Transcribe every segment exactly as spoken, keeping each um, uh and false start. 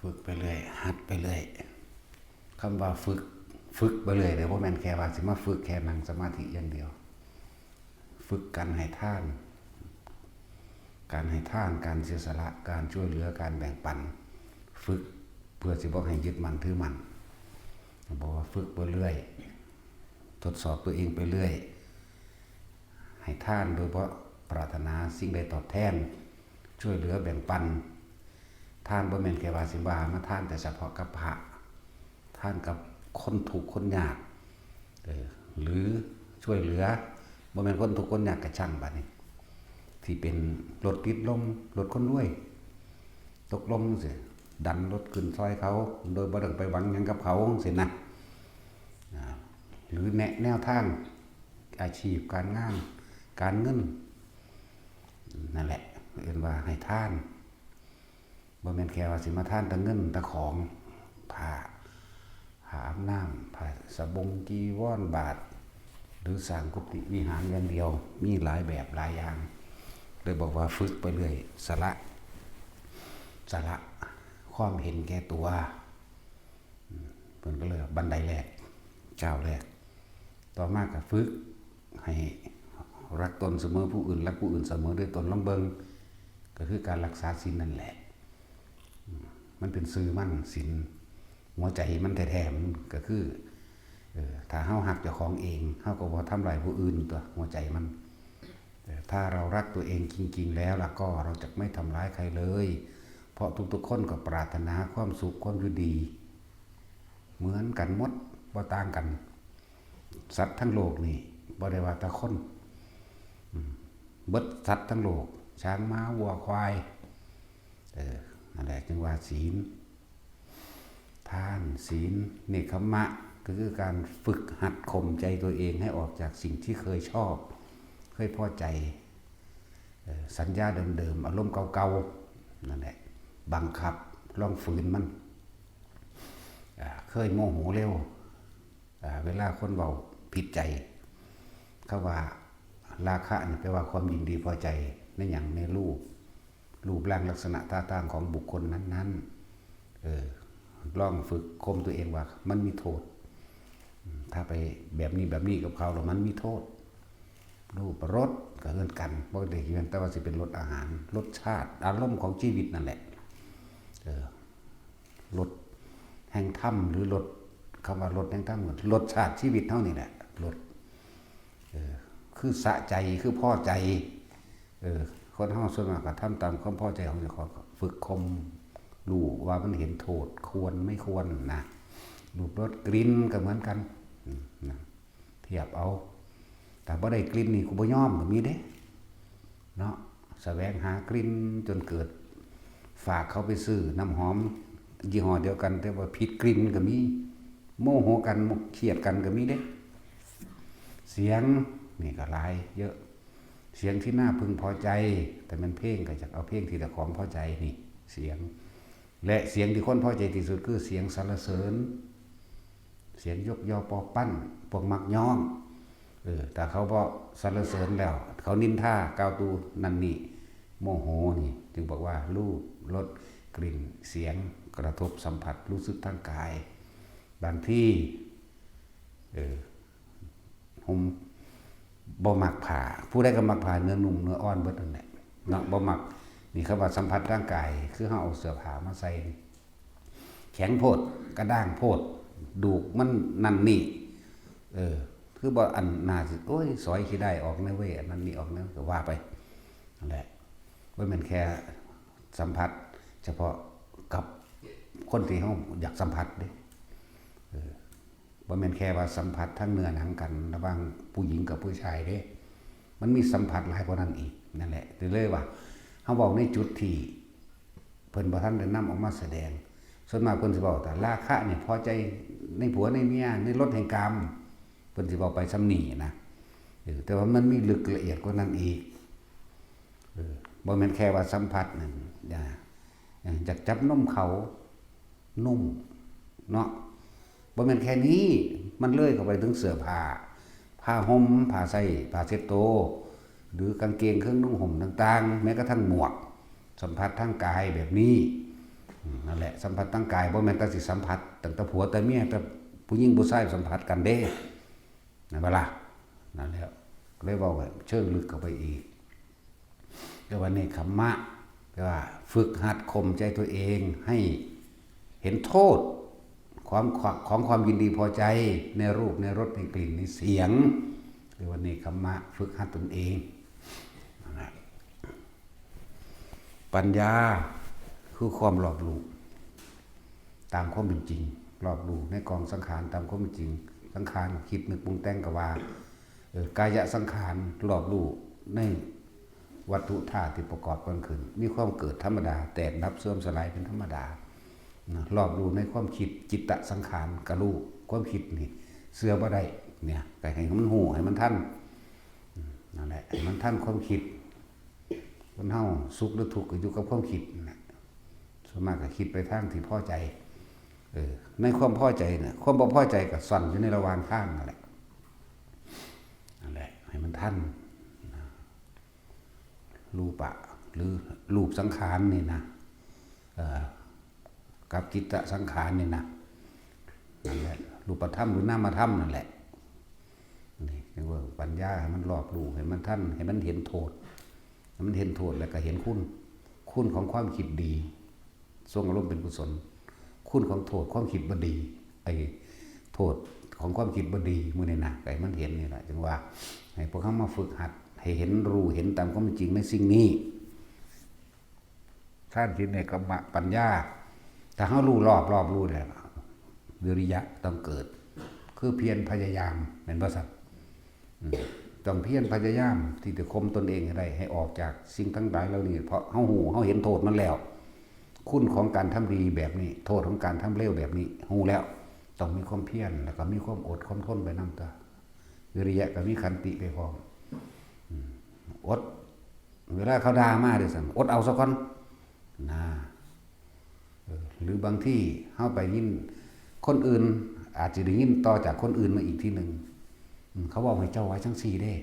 ฝึกไปเรื่อย หัดไปเรื่อย คำว่าฝึก ฝึกไปเรื่อยเนี่ย บ่แม่นแค่ว่าสิมาฝึกแค่นั่งสมาธิอย่างเดียว ฝึกการให้ทาน การให้ทาน การเสียสละ การช่วยเหลือ การแบ่งปัน ฝึกเพื่อสิบ่ให้ยึดมั่นถือมั่น บอกว่าฝึกไปเรื่อย ทดสอบตัวเองไปเรื่อย ให้ทานโดยบ่ปรารถนาสิ่งใดตอบแทน ช่วยเหลือแบ่งปัน ทานบ่แม่นแค่ว่าสิว่ามาทานแต่เฉพาะกับพระ ทานกับคนทุกข์คนยาก เออ หรือช่วยเหลือ บ่แม่นคนทุกข์คนยากกะช่างบัดนี้ ที่เป็นรถติดลม รถคนรวย ตกลมสิ ดันรถขึ้นซอยเขา โดยบ่ต้องไปหวังหยังกับเขาสินะ อ่า หรือแนะแนวทาง อาชีพ การงาน การเงิน นั่นแหละ เอิ้นว่าให้ทาน บ่แม่นแค่ว่าสิมาทานแต่เงินแต่ของ ผ้า ผ้าอาบน้ำ ผ้าสบง จีวร บาตร หรือสร้างกุฏิวิหารอย่างเดียว มีหลายแบบหลายอย่าง เลยบอกว่าฝึกไปเรื่อย สละ สละความเห็นแก่ตัว อืม เพิ่นก็เลยว่าบันไดแรก ก้าวแรก ต่อมาก็ฝึกให้รักตนเสมอผู้อื่น รักผู้อื่นเสมอด้วยตน ลองเบิ่ง ก็คือการรักษาศีลนั่นแหละ อืม มันเป็นชื่อมัน ศีล หัวใจมันแท้ๆ มันก็คือ เออ ถ้าเฮาฮักเจ้าของเอง เฮาก็บ่ทำร้ายผู้อื่นตั๊ว หัวใจมัน เออ ถ้าเรารักตัวเองจริงๆ แล้วล่ะก็ เราจะไม่ทำร้ายใครเลย เพราะทุกๆ คนก็ปรารถนาความสุข ความอยู่ดี เหมือนกันหมด บ่ต่างกัน สัตว์ทั้งโลกนี่ บ่ได้ว่าแต่คน อืม เบิดสัตว์ทั้งโลก ช้าง ม้า วัว ควาย เออ นั่นแหละ จึงว่าศีล ทาน ศีล เนกขัมมะ ก็คือการฝึกหัดข่มใจตัวเองให้ออกจากสิ่งที่เคยชอบ เคยพอใจ เอ่อ สัญญาเดิมๆ อารมณ์เก่าๆ นั่นแหละ บังคับ ลองฝืนมัน อ่า เคยโมโหเร็ว อ่า เวลาคนเว้าผิดใจ เขาว่าราคะนี่แปลว่าความยินดีพอใจในหยัง ในรูป รูปร่างลักษณะท่าทางของบุคคลนั้นๆ เออ ลองฝึกข่มตัวเองว่ามันมีโทษ อืม ถ้าไปแบบนี้แบบนี้กับเขาแล้วมันมีโทษ รูปรสก็เหมือนกัน บ่ได้เพียงแต่ว่าสิเป็นรสอาหาร รสชาติ อารมณ์ของชีวิตนั่นแหละ เออ รสแห่งธรรม หรือรส คำว่ารสแห่งธรรม รสชาติชีวิตเฮานี่แหละ รส เออ คือสะใจ คือพอใจ เออ คนเฮาส่วนมากก็ทำตามความพอใจของเจ้าของ ฝึกข่ม รู้ว่ามันเห็นโทษ ควรไม่ควรนะ รูปรสกลิ่นก็เหมือนกัน อืม นะ เทียบเอา แต่บ่ได้กลิ่นนี่กูบ่ยอมก็มีเด้ เนาะ แสวงหากลิ่นจนเกิด ฝากเขาไปซื้อน้ำหอมยี่ห้อเดียวกัน แต่ว่าผิดกลิ่นก็มี โมโหกัน เครียดกันก็มีเด้ เสียงนี่ก็หลายเยอะ เสียงที่น่าพึงพอใจ แต่มันเพลงก็อยากเอาเพลงที่เจ้าของพอใจนี่ เสียง และเสียงที่คนพอใจที่สุดคือเสียงสรรเสริญ เสียงยกยอปอปั้น พวกมักย้อง เออ ถ้าเขาบ่สรรเสริญแล้ว เขานินทากล่าวตู่นั่นนี่ โมโหนี่ จึงบอกว่ารูป รส กลิ่น เสียง กระทบสัมผัส รู้สึกทางกาย บางที เออ ห่ม บ่มักผ้า ผู้ใดก็มักผ้าเนื้อนุ่มเนื้ออ่อนเบิดนั่นแหละ เนาะ บ่มัก นี่คำว่าสัมผัสร่างกาย คือเฮาเอาเสื้อผ้ามาใส่ แข็งโพด กระด้างโพด ดูกมันนั่นนี่ เออ คือบ่อันน่าสิ โอ้ย สอยขี้ได้ออกแน่เว้ย อันนั้นนี่ออกแน่ ก็ว่าไป นั่นแหละ บ่แม่นแค่สัมผัสเฉพาะกับคนที่เฮาอยากสัมผัสเด้ เออ บ่แม่นแค่ว่าสัมผัสทางเนื้อหนังกัน ระหว่างผู้หญิงกับผู้ชายเด้ มันมีสัมผัสหลายกว่านั้นอีก นั่นแหละ ก็เลยว่า เฮาเว้าในจุดที่เพิ่นบ่ทันได้นำออกมาแสดง ส่วนมากเพิ่นสิเว้าแต่ราคะนี่พอใจในผัวในเมีย ในรสแห่งกาม เพิ่นสิเว้าไปส่ำนี้นะ เออ แต่ว่ามันมีลึกละเอียดกว่านั้นอีก เออ บ่แม่นแค่ว่าสัมผัสนั่น อย่า อยากจับนมเขา นุ่ม เนาะ บ่แม่นแค่นี้ มันเลยเข้าไปถึงเสื้อผ้า ผ้าห่ม ผ้าใส่ ผ้าเช็ดโต หรือกางเกงเครื่องนุ่งห่มต่างๆ แม้กระทั่งหมวก สัมผัสทางกายแบบนี้ อืม นั่นแหละ สัมผัสทางกายบ่แม่นแต่สิสัมผัสตั้งแต่ผัวแต่เมีย แต่ผู้หญิงผู้ชายสัมผัสกันเด้ นั่นบ่ล่ะ นั่นแหละ เลยเว้าเชิงลึกเข้าไปอีก เรียกว่าเนกขัมมะ แปลว่าฝึกหัดข่มใจตัวเองให้เห็นโทษ ความ ของความยินดีพอใจในรูป ในรส ในกลิ่น ในเสียง เรียกว่าเนกขัมมะ ฝึกหัดตนเอง นั่นแหละ ปัญญาคือความรอบรู้ตามความเป็นจริง รอบรู้ในกองสังขารตามความเป็นจริง สังขารคิดนึกปรุงแต่งก็ว่า เออ กายสังขารรอบรู้ในวัตถุธาตุที่ประกอบกันขึ้น มีความเกิดธรรมดา แตกดับเสื่อมสลายเป็นธรรมดา นะ รอบรู้ในความคิด จิตตสังขารก็รู้ ความคิดนี่เชื่อบ่ได้ เนี่ย ก็ให้มันรู้ ให้มันทัน อืม นั่นแหละ ให้มันทันความคิด คนเฮาสุขหรือทุกข์ก็อยู่กับความคิดนั่นแหละ ส่วนมากก็คิดไปทางที่พอใจ เออ ในความพอใจน่ะ ความบ่พอใจก็ซ่อนอยู่ในระหว่างทางนั่นแหละ นั่นแหละ ให้มันทัน นะ รูปะ หรือรูปสังขารนี่นะ เอ่อ กับจิตตสังขารนี่นะ นั่นแหละ รูปธรรมหรือนามธรรมนั่นแหละ นี่เรียกว่าปัญญา ให้มันรอบรู้ ให้มันทัน ให้มันเห็นโทษ ให้มันเห็นโทษแล้วก็เห็นคุณ คุณของความคิดดี ทรงอารมณ์เป็นกุศล คุณของโทษความคิดบ่ดี ไอ้โทษของความคิดบ่ดี มื้อนี้นะ ให้มันเห็นนี่แหละ จึงว่า ให้พวกเฮามาฝึกหัด ให้เห็นรู้ เห็นตามความเป็นจริงในสิ่งนี้ ทานศีลเนกขัมมะปัญญา ถ้าเฮารู้รอบ รอบรู้แล้ว วิริยะต้องเกิด คือเพียรพยายาม แม่นบ่ซั่น? อืม ต้องเพียรพยายามที่จะข่มตนเองให้ได้ ให้ออกจากสิ่งทั้งหลายเหล่านี้ เพราะเฮาฮู้ เฮาเห็นโทษมันแล้ว คุณของการทำดีแบบนี้ โทษของการทำเลวแบบนี้ ฮู้แล้ว ต้องมีความเพียร แล้วก็มีความอดความทนไปนำตั๊ว วิริยะก็มีขันติไปพร้อม อืม อด เวลาเขาด่ามาเด้อซั่น อดเอาซะก่อน นะ เออ หรือบางทีเฮาไปยิน คนอื่นอาจจะได้ยินต่อจากคนอื่นมาอีกทีหนึ่ง อืม เขาเว้าให้เจ้าว่าจั่งซี้เด้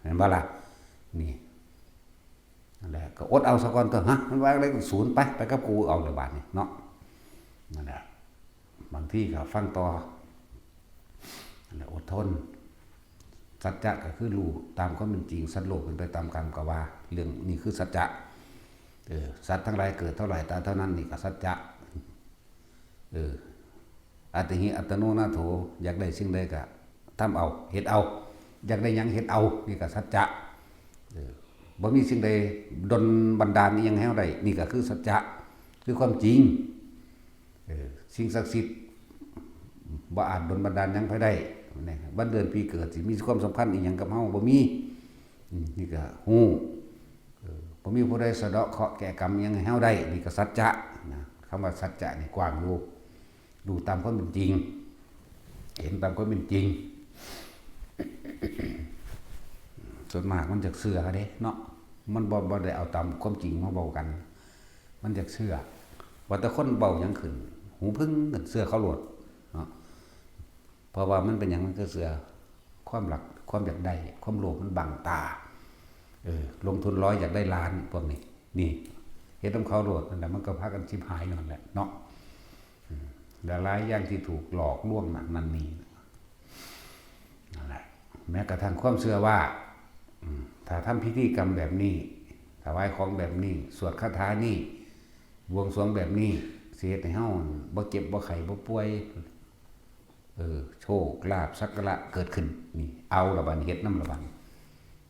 แม่นบ่ล่ะ? นี่ นั่นแหละ ก็อดเอาซะก่อนเถอะ ฮะ มันว่าอะไรก็ศูนย์ไป ไปกับกูเอาเลยบาดนี้เนาะ นั่นแหละ บางทีก็ฟังต่อ นั่นแหละ อดทน สัจจะก็คือรู้ตามความเป็นจริง สัตว์โลกเป็นไปตามกรรม ก็ว่าเรื่องนี้คือสัจจะ เออ สัตว์ทั้งหลายเกิดเท่าไหร่ตายเท่านั้น นี่ก็สัจจะ เออ อัตถิอัตโนนาโถ อยากได้สิ่งใดก็ทำเอา เฮ็ดเอา อยากได้หยังเฮ็ดเอา นี่ก็สัจจะ เออ บ่มีสิ่งใดดลบันดาลอิหยังให้เฮาได้ นี่ก็คือสัจจะ คือความจริง เออ สิ่งศักดิ์สิทธิ์บ่อาจดลบันดาลหยังไผได้ นะ วันเดือนปีเกิดสิมีความสำคัญอิหยังกับเฮา บ่มี อืม นี่ก็ฮู้ เออ บ่มีผู้ใดสะเดาะเคราะห์แก้กรรมหยังให้เฮาได้ นี่ก็สัจจะนะ คำว่าสัจจะนี่กว้างอยู่ รู้ตามความเป็นจริง เห็นตามความเป็นจริง ส่วนมากมันจักเชื่อเด้เนาะ มันบ่ บ่ได้เอาตามความจริงมาเว้ากัน มันจักเชื่อ ว่าแต่คนเว้าหยังขึ้น หูผึ้งกัน เชื่อเขาโลดเนาะ เพราะว่ามันเป็นหยังมันคือเชื่อ ความรัก ความอยากได้ ความโลภมันบังตา เออ ลงทุนร้อยอยากได้ล้าน พวกนี้ นี่ เฮ็ดนำเขาโลด นั่นแหละ มันก็พากันชิบหายอยู่นั่นแหละเนาะ อืม และหลายอย่างที่ถูกหลอกลวงนั่น นั่นนี่ นั่นแหละ แม้กระทั่งความเชื่อว่า อืม ถ้าทำพิธีกรรมแบบนี้ ถวายของแบบนี้ สวดคาถานี้ บวงสรวงแบบนี้ สิเฮ็ดให้เฮาบ่เจ็บบ่ไข้บ่ป่วย เออ โชคลาภสักการะเกิดขึ้น นี่ เอาละบัดนี้ เฮ็ดนำละบัดนี้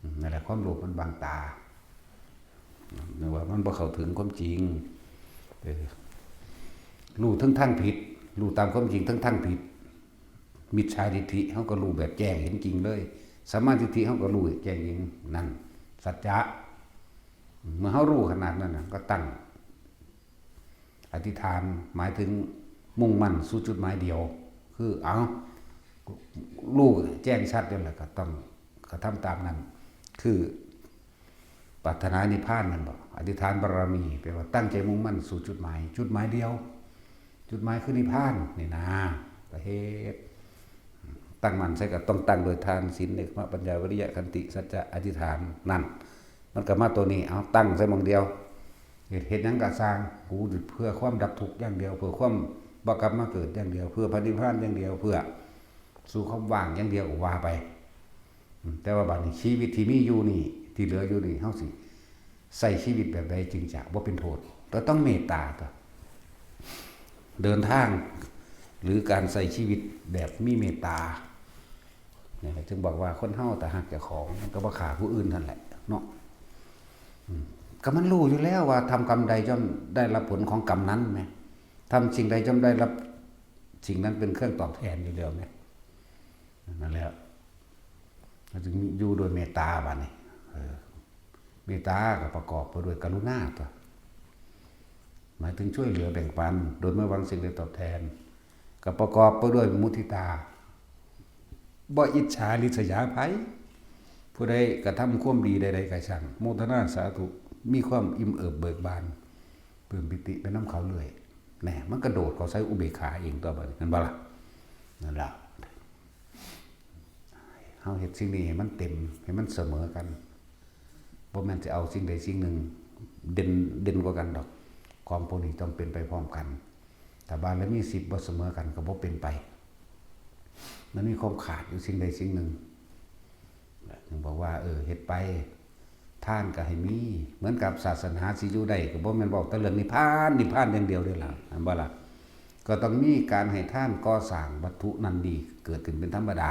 อืม นั่นแหละ ความโลภมันบังตา นึกว่ามันบ่เข้าถึงความจริง เออ รู้ทั้งทางผิด รู้ตามความจริงทั้งทางผิด มิจฉาทิฏฐิ เฮาก็รู้แบบแจ้งเห็นจริงเลย สัมมาทิฏฐิ เฮาก็รู้แจ้งเห็น นั่น สัจจะ เมื่อเฮารู้ขนาดนั้นน่ะ ก็ตั้ง อธิษฐาน หมายถึงมุ่งมั่นสู่จุดหมายเดียว คือ เอา รู้แจ้งชัดแล้ว ก็ต้องกระทำตามนั้น คือ ปรารถนานิพพานนั่นบ่ อธิษฐานบารมี แปลว่าตั้งใจมุ่งมั่นสู่จุดหมาย จุดหมายเดียว จุดหมายคือนิพพาน นี่นะ ก็เฮ็ด ตั้งมั่นใส่ก็ต้องตั้งโดยทาน ศีล เนกขัมมะ ปัญญา วิริยะ ขันติ สัจจะ อธิษฐาน นั่น มันก็มาตัวนี้ เอาตั้งใส่หม่องเดียว เฮ็ด เฮ็ดหยังก็ซ่าง กูเพื่อความดับทุกข์อย่างเดียว เพื่อความบ่กลับมาเกิดอย่างเดียว เพื่อพระนิพพานอย่างเดียว เพื่อสู่ความว่างอย่างเดียวก็ว่าไป อืม แต่ว่าบัดนี้ชีวิตที่มีอยู่นี่ ที่เหลืออยู่นี่ เฮาสิใช้ชีวิตแบบใดจึงจะบ่เป็นโทษ ก็ต้องเมตตาตั๊ว เดินทาง หรือการใช้ชีวิตแบบมีเมตตา นี่แหละจึงบอกว่าคนเฮาถ้าฮักเจ้าของ มันก็บ่ฆ่าผู้อื่นนั่นแหละเนาะ อืม ก็มันรู้อยู่แล้วว่าทำกรรมใดย่อมได้รับผลของกรรมนั้นแหม ทำสิ่งใดย่อมได้รับสิ่งนั้นเป็นเครื่องตอบแทนอยู่แล้วแหม นั่นแหละ เราจึงอยู่โดยเมตตาบัดนี้ เออ เมตตาก็ประกอบไปด้วยกรุณาตั๊ว หมายถึงช่วยเหลือแบ่งปัน โดยไม่หวังสิ่งใดตอบแทน ก็ประกอบไปด้วยมุทิตา บ่อิจฉาริษยาไผ ผู้ใดกระทำความดีใดๆก็ช่าง โมทนาสาธุ มีความอิ่มเอิบเบิกบาน ปลื้มปีติไปนำเขาเรื่อย แน่ มันกระโดดเข้าใส่อุเบกขาเองตั๊วบัดนี้ แม่นบ่ล่ะ นั่นล่ะ เฮาเฮ็ดสิ่งนี้ให้มันเต็ม ให้มันเสมอกัน บ่แม่นสิเอาสิ่งใดสิ่งหนึ่งเด่น เด่นกว่ากันดอก ของพวกนี้ต้องเป็นไปพร้อมกัน ถ้าบารมีสิบบ่เสมอกันก็บ่เป็นไป มันมีความขาดอยู่สิ่งใดสิ่งหนึ่ง ถึงบอกว่า เออ เฮ็ดไป ทานก็ให้มี เหมือนกับศาสนาสิอยู่ได้ ก็บ่แม่นเว้าแต่เรื่องนิพพาน นิพพานอย่างเดียวเด้ล่ะ แม่นบ่ล่ะ ก็ต้องมีการให้ทานก่อสร้างวัตถุนั่นนี่เกิดขึ้นเป็นธรรมดา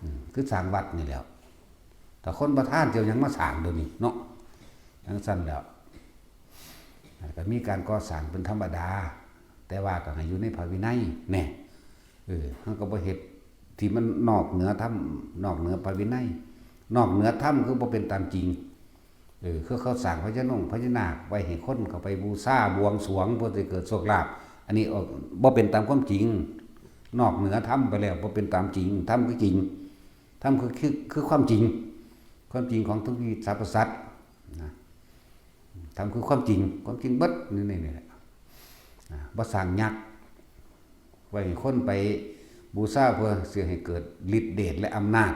อืม คือสร้างวัดนี่แหล้ว ถ้าคนบ่ทานสิเอาหยังมาสร้างเดี๋ยวนี้เนาะ จั่งซั้นแหล้ว ก็มีการก่อสร้างเป็นธรรมดา แต่ว่าก็ให้อยู่ในพระวินัยแน่ เออ เฮาก็บ่เฮ็ดที่มันนอกเหนือธรรม นอกเหนือพระวินัย นอกเหนือธรรมคือบ่เป็นตามจริง เออ คือเขาสร้างพญานงพญานาคไว้ให้คนเข้าไปบูชาบวงสรวงเพื่อสิเกิดโชคลาภ อันนี้ออก บ่เป็นตามความจริง นอกเหนือธรรมไปแล้ว บ่เป็นตามจริง ธรรมคือจริง ธรรมคือ คือ คือความจริง ความจริงของทุกชีวิตสรรพสัตว์นะ ธรรมคือความจริง ความจริงเบิด นี่ นี่ นี่แหละ อ่า บ่สร้างยักษ์ไว้ให้คนไปบูชาเพื่อสิให้เกิดฤทธิ์เดชและอำนาจ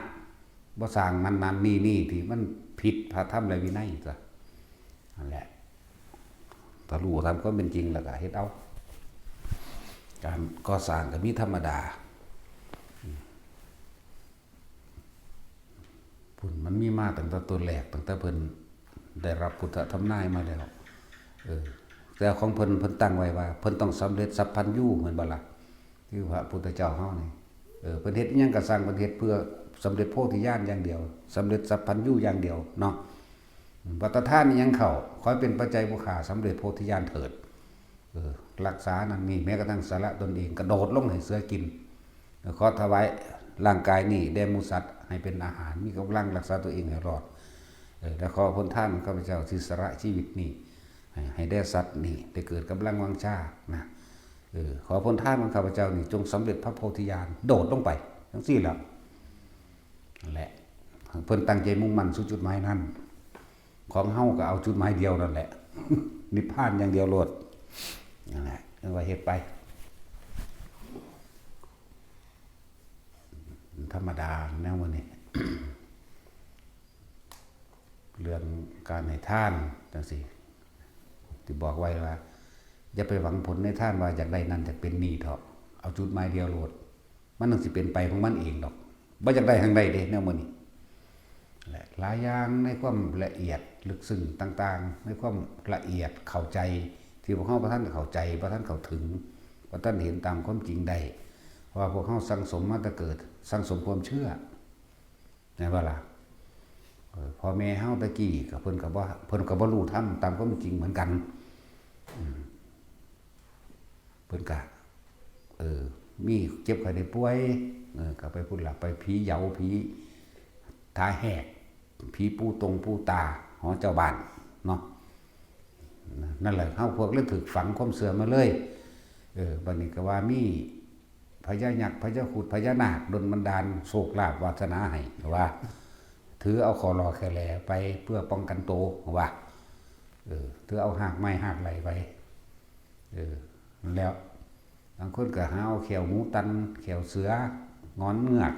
บ่สร้างนั่นนั่นนี่นี่ที่มันผิดพระธรรมและวินัยตั๊ว นั่นแหละ ถ้ารู้ตามความเป็นจริงแล้วก็เฮ็ดเอา การก่อสร้างก็มีธรรมดา พุ้นมันมีมาตั้งแต่ต้นแรก ตั้งแต่เพิ่นได้รับพุทธธรรมนายมาแล้ว เออ แต่ของเพิ่น เพิ่นตั้งไว้ว่า เพิ่นต้องสำเร็จสัพพัญญู แม่นบ่ล่ะ คือพระพุทธเจ้าเฮานี่ เออ เพิ่นเฮ็ดอิหยังก็ซ่าง เพิ่นเฮ็ดเพื่อสำเร็จโพธิญาณอย่างเดียว สำเร็จสัพพัญญูอย่างเดียวเนาะ อืม ว่าแต่ทานอิหยังเข้า ขอให้เป็นปัจจัยผู้ข้าสำเร็จโพธิญาณเถิด เออ รักษานั่นนี่ แม้กระทั่งสละตนเอง กระโดดลงให้เสือกิน เออ ขอถวายร่างกายนี้แด่หมู่สัตว์ให้เป็นอาหาร มีกำลังรักษาตัวเองให้รอด เออ และขอผลทานของข้าพเจ้าที่สละชีวิตนี้ ให้ ให้แด่สัตว์นี่ได้เกิดกำลังวังชานะ เออ ขอผลทานของข้าพเจ้านี่จงสำเร็จพระโพธิญาณ โดดลงไป จั่งซี้แหละ นั่นแหละ เพิ่นตั้งใจมุ่งมั่นสู่จุดหมายนั้น ของเฮาก็เอาจุดหมายเดียวนั่นแหละ นิพพานอย่างเดียวโลด นั่นแหละ เรียกว่าเฮ็ดไป ธรรมดาแนวมื้อนี้ เรื่องการให้ทานจั่งซี้ ที่บอกไว้ว่า อย่าไปหวังผลในทานว่าอยากได้นั่นอยากเป็นนี่เถาะ เอาจุดหมายเดียวโลด มันจั่งสิเป็นไปของมันเองดอก บ่อยากได้ทางใดเด้แนวมื้อนี้ และหลายอย่างในความละเอียดลึกซึ้งต่างๆ ในความละเอียดเข้าใจ ที่พวกเฮาบ่ทันเข้าใจ บ่ทันเข้าถึง บ่ทันเห็นตามความจริงได้ เพราะว่าพวกเฮาสั่งสมมาแต่เกิด สั่งสมความเชื่อ แม่นบ่ล่ะ เออ พ่อแม่เฮาแต่กี้ก็เพิ่นก็บ่ เพิ่นก็บ่รู้ธรรมตามความจริงเหมือนกัน อืม เพิ่นก็ เออ มีเจ็บไข้ได้ป่วย เออ ก็ไปพุ้นล่ะ ไปผีเหยา ผีตาแหก ผีปู่ตงปู่ตา หอเจ้าบ้านเนาะ นั่นแหละ เฮาพวกเลยถูกฝังความเชื่อมาเลย เออ บัดนี้ก็ว่ามีพญายักษ์ พญาครุฑ พญานาคดลบันดาลโชคลาภวาสนาให้ ว่า ถือเอาข้อหล่อแค่แหล่ไปเพื่อป้องกันตัว ว่า เออ ถือเอาหากไม้หากไหล่ไป เออ นั่นแหละ บางคนก็หาเอาแข้วหมูตัน แข้วเสือ งอนเงือก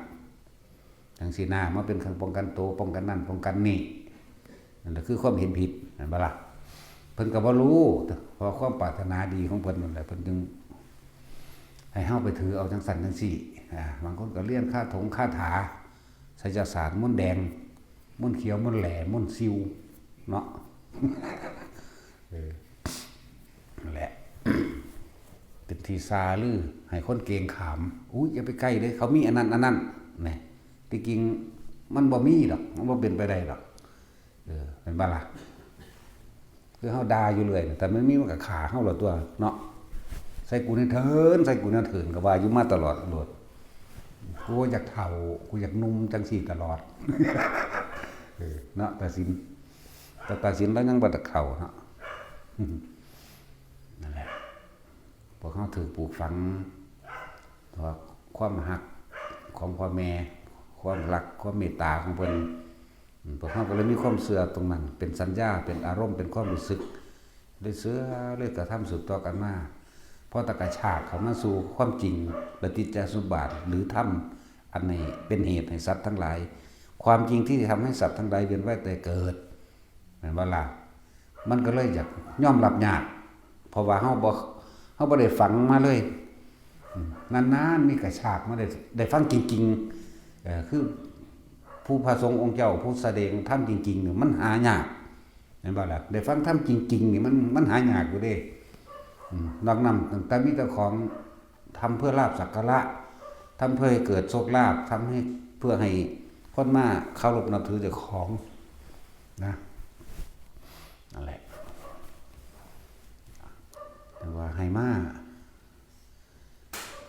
จั่งซี้นะ มาเป็นเครื่องป้องกันตัว ป้องกันนั่น ป้องกันนี่ นั่นแหละคือความเห็นผิด แม่นบ่ล่ะ พิ่นก็บ่รู้ เพราะความปรารถนาดีของเพิ่นนั่นแหละ เพิ่นจึงให้เฮาไปถือเอาจังซั่นจังซี่ อ่า บางคนก็เรียนคาถงคาถา ไสยศาสตร์ มนต์แดง มนต์เขียว มนต์แหล่ มนต์ซิว เนาะ เออ นั่นแหละ เป็นที่ซาลือ ให้คนเกรงขาม อุ๊ย อย่าไปใกล้เด้อ เขามีอันนั้น อันนั้น นี่ ที่จริงมันบ่มีดอก มันบ่เป็นไปได้ดอก เออ แม่นบ่ล่ะ คือเฮาด่าอยู่เรื่อย แต่มันมีมันก็ฆ่าเฮาแล้วตั่วเนาะ ใส่กูแหน่เถิน ใส่กูแหน่เถิน ก็ว่าอยู่มาตลอดโลด กูอยากเฒ่า กูอยากหนุ่มจังซี่ตลอด เออ เนาะ ตาสิน แต่ตาสินลาวยังบ่ทันเฒ่าเนาะ นั่นแหละ พวกเฮาถูกปลูกฝังว่าความฮักของพ่อแม่ ความรัก ความเมตตาของเพิ่น อืม พวกเฮาก็เลยมีความเชื่อตรงนั้น เป็นสัญญา เป็นอารมณ์ เป็นความรู้สึก เลยเชื่อ เลยกระทำสืบต่อกันมา พอตะกะชากเข้ามาสู่ความจริง ปฏิจจสมุปบาท หรือธรรมอันนี้เป็นเหตุให้สัตว์ทั้งหลาย ความจริงที่ทำให้สัตว์ทั้งหลายเวียนว่ายตายเกิด แม่นบ่ล่ะ มันก็เลยอยากยอมรับยาก เพราะว่าเฮาบ่ เฮาบ่ได้ฟังมาเลย อืม นานๆ มีกระชากมาได้ ได้ฟังจริงๆ เอ่อ คือผู้พระสงฆ์องค์เจ้า ผู้แสดงธรรมจริงๆ นี่มันหายาก แม่นบ่ล่ะ ได้ฟังธรรมจริงๆ นี่มัน มันหายากอยู่เด้ อืม นอกนั้นตั้งแต่มีแต่ของ ทำเพื่อลาภสักการะ ทำเพื่อให้เกิดโชคลาภ ทำให้ เพื่อให้คนมาเคารพนับถือเจ้าของนะ นั่นแหละ แต่ว่าให้มา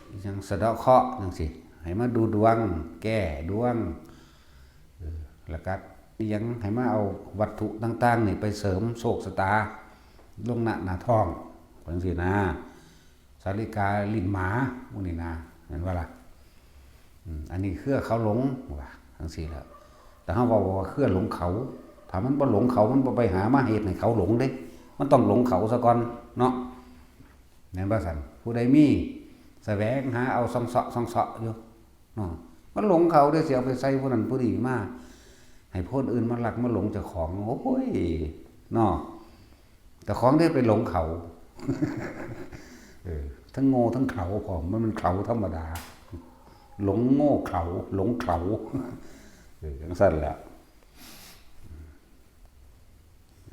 อิหยังสะเดาะเคราะห์จังซี้ ให้มาดูดวง แก้ดวง เออ แล้วก็อิหยังให้มาเอาวัตถุต่างๆ นี่ไปเสริมโชคชะตา ลงหน้า หน้าท้อง จังซี้นะ สาลิกาลิ้นหมา หมู่นี่นะ แม่นบ่ล่ะ อืม อันนี้เครือเขาหลง ว่าจังซี้แหล้ว แต่เฮาเว้าว่าเครือหลงเขา ถ้ามันบ่หลงเขา มันบ่ไปหามาเฮ็ดให้เขาหลงเด้ มันต้องหลงเขาซะก่อนเนาะ แม่นบ่ซั่น ผู้ใดมี แสวงหาเอาส่องเซาะส่องเซาะอยู่เนาะ มันหลงเขาเด้ สิเอาไปใส่ผู้นั้นผู้นี้มา ให้คนอื่นมาลักมาหลงเจ้าของ โอ้ย เนาะ แต่ของที่ไปหลงเขา เออ ทั้งโง่ทั้งเขลาพร้อม มันเป็นเขลาธรรมดา หลงโง่เขลา หลงเขลา เออ จังซั่นแหละ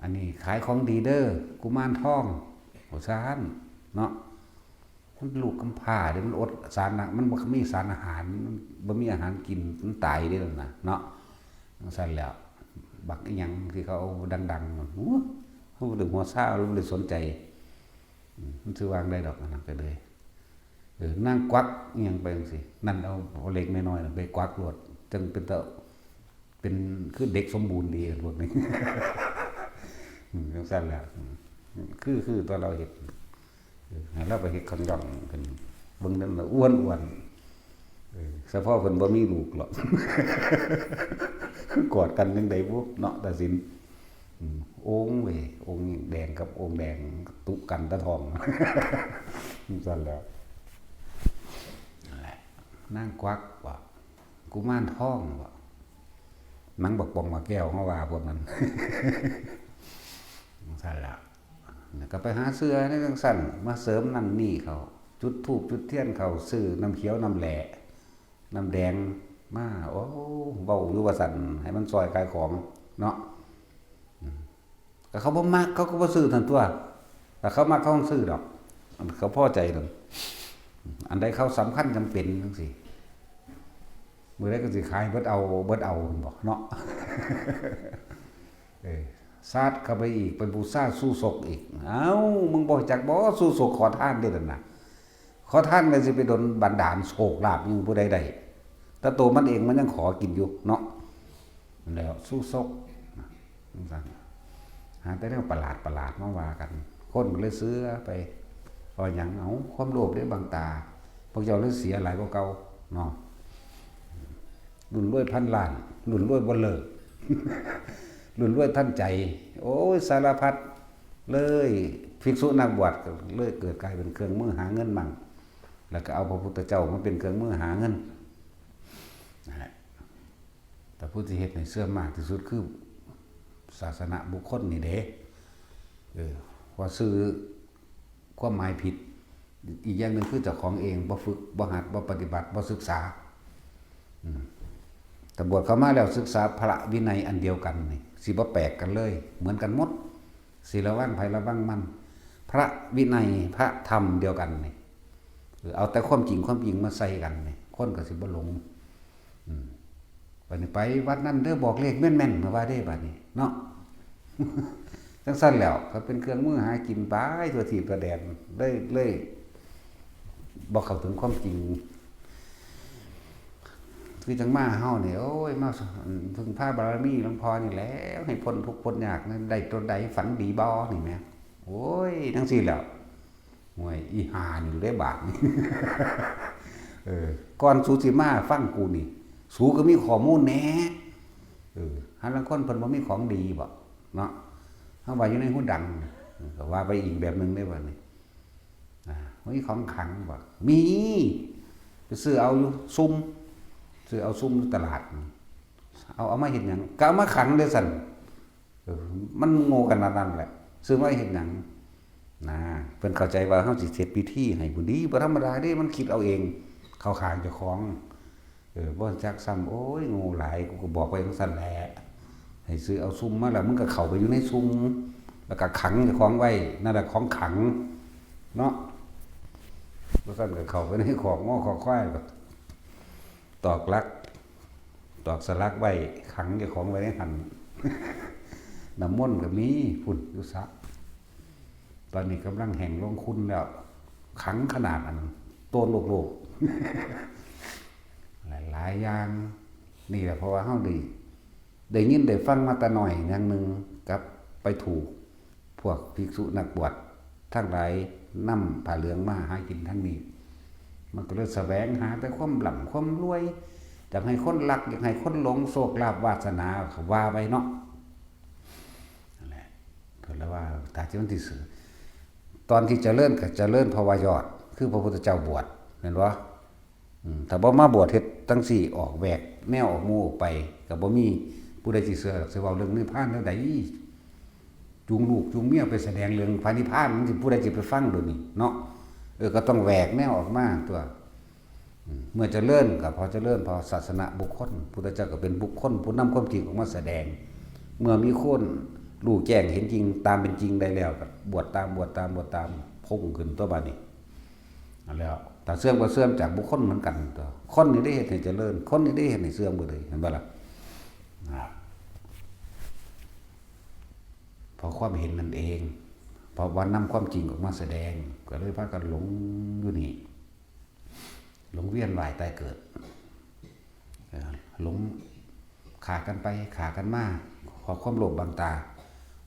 อันนี้ขายของดีเด้อ กุมารทอง ว่าซั่นเนาะ มันลูกกำพร้าเด้ มันอดสารนะ มันบ่มีสารอาหาร มันบ่มีอาหารกิน มันตายเด้นั่นน่ะเนาะ จังซั่นแหล้ว บักอิหยังที่เขาดังๆ นั่น โอ้ เขาบ่ได้หัวซา บ่ได้สนใจ อืม มันสิวางได้ดอก อันนั้นก็เลย เออ นางกวักอิหยังไปจังซี้ นั่นเอา เอาเหล็กน้อยๆ นั่นไปกวักโลด จังเป็นตา เป็นคือเด็กสมบูรณ์ดีพวกนี้ อืม จังซั่นแหละ อืม คือ คือตอนเราเฮ็ด เออ ให้เราไปเฮ็ดคันย่องขึ้น เบิ่งนั่นน่ะอ้วนๆ เออ เฉพาะเพิ่นบ่มีลูกหรอก กอดกันจังใดบุเนาะ ตาสิน อืม โอ่งเว้ย โอ่งแดงกับโอ่งแดงตุกันตะทอง จังซั่นแหล้ว นั่นแหละ นางกวักบ่ กุมารทองบ่ หนังบักป๋องบักแก้ว เฮาว่าพวกนั้น จังซั่นล่ะ แล้วก็ไปหาเสื้อในจังซั่น มาเสริมนั่นนี่เขา จุดธูปจุดเทียนเขา ซื้อน้ำเขียวน้ำแหล่ น้ำแดงมา โอ้ เว้าอยู่ว่าซั่น ให้มันซอยขายของเนาะ อืม ก็เขาบ่มัก เขาก็บ่ซื้อซั่นตั่ว ถ้าเขามัก เขาต้องซื้อดอก เขาพอใจดอก อันใดเขาสำคัญจำเป็นจังซี้ มื้อใดก็สิขายเบิดเอา เบิดเอาหั่นบ่เนาะ เออ ซาดเข้าไปอีก ไปบูชาชูศกอีก เอ้า มึงบ่รู้จักบ่ ชูศกขอทานเด้นั่นน่ะ ขอทานก็สิไปดลบันดาลโชคลาภอยู่ผู้ใดได้ แต่ตัวมันเองมันยังขอกินอยู่เนาะ แล้วชูศก จังซั่น หาแต่แนวประหลาดประหลาดมาว่ากัน คนก็เลยเชื่อไป เพราะหยัง เอ้า ความโลภเด้บังตา พวกเจ้าเลยเสียหลายกว่าเก่าเนาะ รุ่นรวยพันล้าน รุ่นรวยบ่เลิก รุ่นรวยทันใจ โอ้ย สารพัด เลย ภิกษุนักบวชก็เลยเกิดกลายเป็นเครื่องมือหาเงินมั่ง แล้วก็เอาพระพุทธเจ้ามาเป็นเครื่องมือหาเงิน นั่นแหละ แต่ผู้ที่เฮ็ดให้เสื่อมมากที่สุดคือศาสนบุคคลนี่เด้ เออ ว่าซื่อความหมายผิด อีกอย่างหนึ่งคือเจ้าของเองบ่ฝึก บ่หัด บ่ปฏิบัติ บ่ศึกษา อืม แต่บวชเข้ามาแล้วศึกษาพระวินัยอันเดียวกันนี่ สิบ่แปลกกันเลย เหมือนกันหมด สิระวังไผระวังมัน พระวินัย พระธรรมเดียวกันนี่ เออ เอาแต่ความจริง ความจริงมาใส่กันนี่ คนก็สิบ่หลง อืม บัดนี้ไปวัดนั่นเด้อ บอกเลขแม่นๆ มาว่าเด้ บัดนี้เนาะ จังซั่นแล้ว ก็เป็นเครื่องมือหากินไปทั่วทีปทั่วแดน เลย เลยบ่เข้าถึงความจริง คือจังมาเฮานี่ โอ้ย มาพึ่งพาบารมีหลวงพ่อนี่แหละ ให้พ้นทุกข์พ้นยากนะ ได้ตัวใดฝันดีบ่นี่แหม โอ้ย จังซี่แหล้ว ห่วย อีห่านี่อยู่ได้บาดนี่ เออ ก่อนสูสิมาฟังกูนี่ สูก็มีข้อมูลแหน่ เออ หาลางคนเพิ่นบ่มีของดีบ่ เนาะ เฮาว่าอยู่ในหูดัง เออ ก็ว่าไปอีกแบบหนึ่งได้บัดนี้ อ่า มีของขลังบ่ มี ไปซื้อเอาอยู่ซุม ซื้อเอาซุมอยู่ตลาด เอา เอามาเฮ็ดหยัง ก็เอามาขลังเด้อซั่น เออ มันโง่ขนาดนั้นแหละ ซื้อมาเฮ็ดหยัง นะ เพิ่นเข้าใจว่าเฮาสิเฮ็ดพิธีให้บุญดี บ่ธรรมดาเด้ มันคิดเอาเอง เข้าข้างเจ้าของ เออ บ่จักซ้ำ โอ้ย โง่หลาย กูก็บอกไปจังซั่นแหละ ให้ซื้อเอาซุมมาแล้ว มึงก็เข้าไปอยู่ในซุม แล้วก็ขังเจ้าของไว้ นั่นแหละของขลัง เนาะ บ่ซั่นก็เข้าไปในคอกงัวคอกควาย ก็ตอกหลัก ตอกสลักไว้ ขังเจ้าของไว้ในหั่น น้ำมนต์ก็มี พุ้น อยู่สระ ตอนนี้กำลังแห้งลงขุ่นแล้ว ขลังขนาดอันโตนโลกๆ หลายๆ อย่าง นี่แหละ เพราะว่าเฮาได้ ได้ยินได้ฟังมาแต่น้อยอย่างหนึ่ง กับไปถูกพวกภิกษุนักบวชทั้งหลายนำผ้าเหลืองมาหากินทั้งนี้ มันก็เลยแสวงหาแต่ความร่ำความรวย อยากให้คนรัก อยากให้คนหลง โชคลาภวาสนา ก็ว่าไปเนาะ นั่นแหละ ก็เลยว่า ถ้าที่มันที่สุด ตอนที่เจริญก็เจริญเพราะว่ายอด คือพระพุทธเจ้าบวช แม่นบ่ อืม ถ้าบ่มาบวชเฮ็ดจั่งซี้ ออกแหวกแนวออกหมู่ออกไป ก็บ่มีผู้ใดสิเชื่อดอก สิเว้าเรื่องนิพพานแนวใด จูงลูกจูงเมียไปแสดงเรื่องพระนิพพาน มันสิผู้ใดสิไปฟังเดี๋ยวนี้เนาะ เออ ก็ต้องแหวกแนวออกมาตัว อืม เมื่อเจริญก็พอเจริญพอศาสนบุคคล พุทธเจ้าก็เป็นบุคคลผู้นำความจริงออกมาแสดง เมื่อมีคนรู้แจ้งเห็นจริงตามเป็นจริงได้แล้ว ก็บวชตาม บวชตาม บวชตาม พุ่งขึ้นตัวบัดนี้ นั่นแหล้ว ถ้าเสื่อมก็เสื่อมจากบุคคลเหมือนกันตัว คนนี่ได้เฮ็ดให้เจริญ คนนี่ได้เฮ็ดให้เสื่อมเบิดเลย เห็นบ่ล่ะ นะ เพราะความเห็นนั่นเอง เพราะว่านำความจริงออกมาแสดง ก็เลยพากันหลงอยู่นี่ หลงเวียนว่ายตายเกิด เออ หลงฆ่ากันไปฆ่ากันมา เพราะความโลภบังตา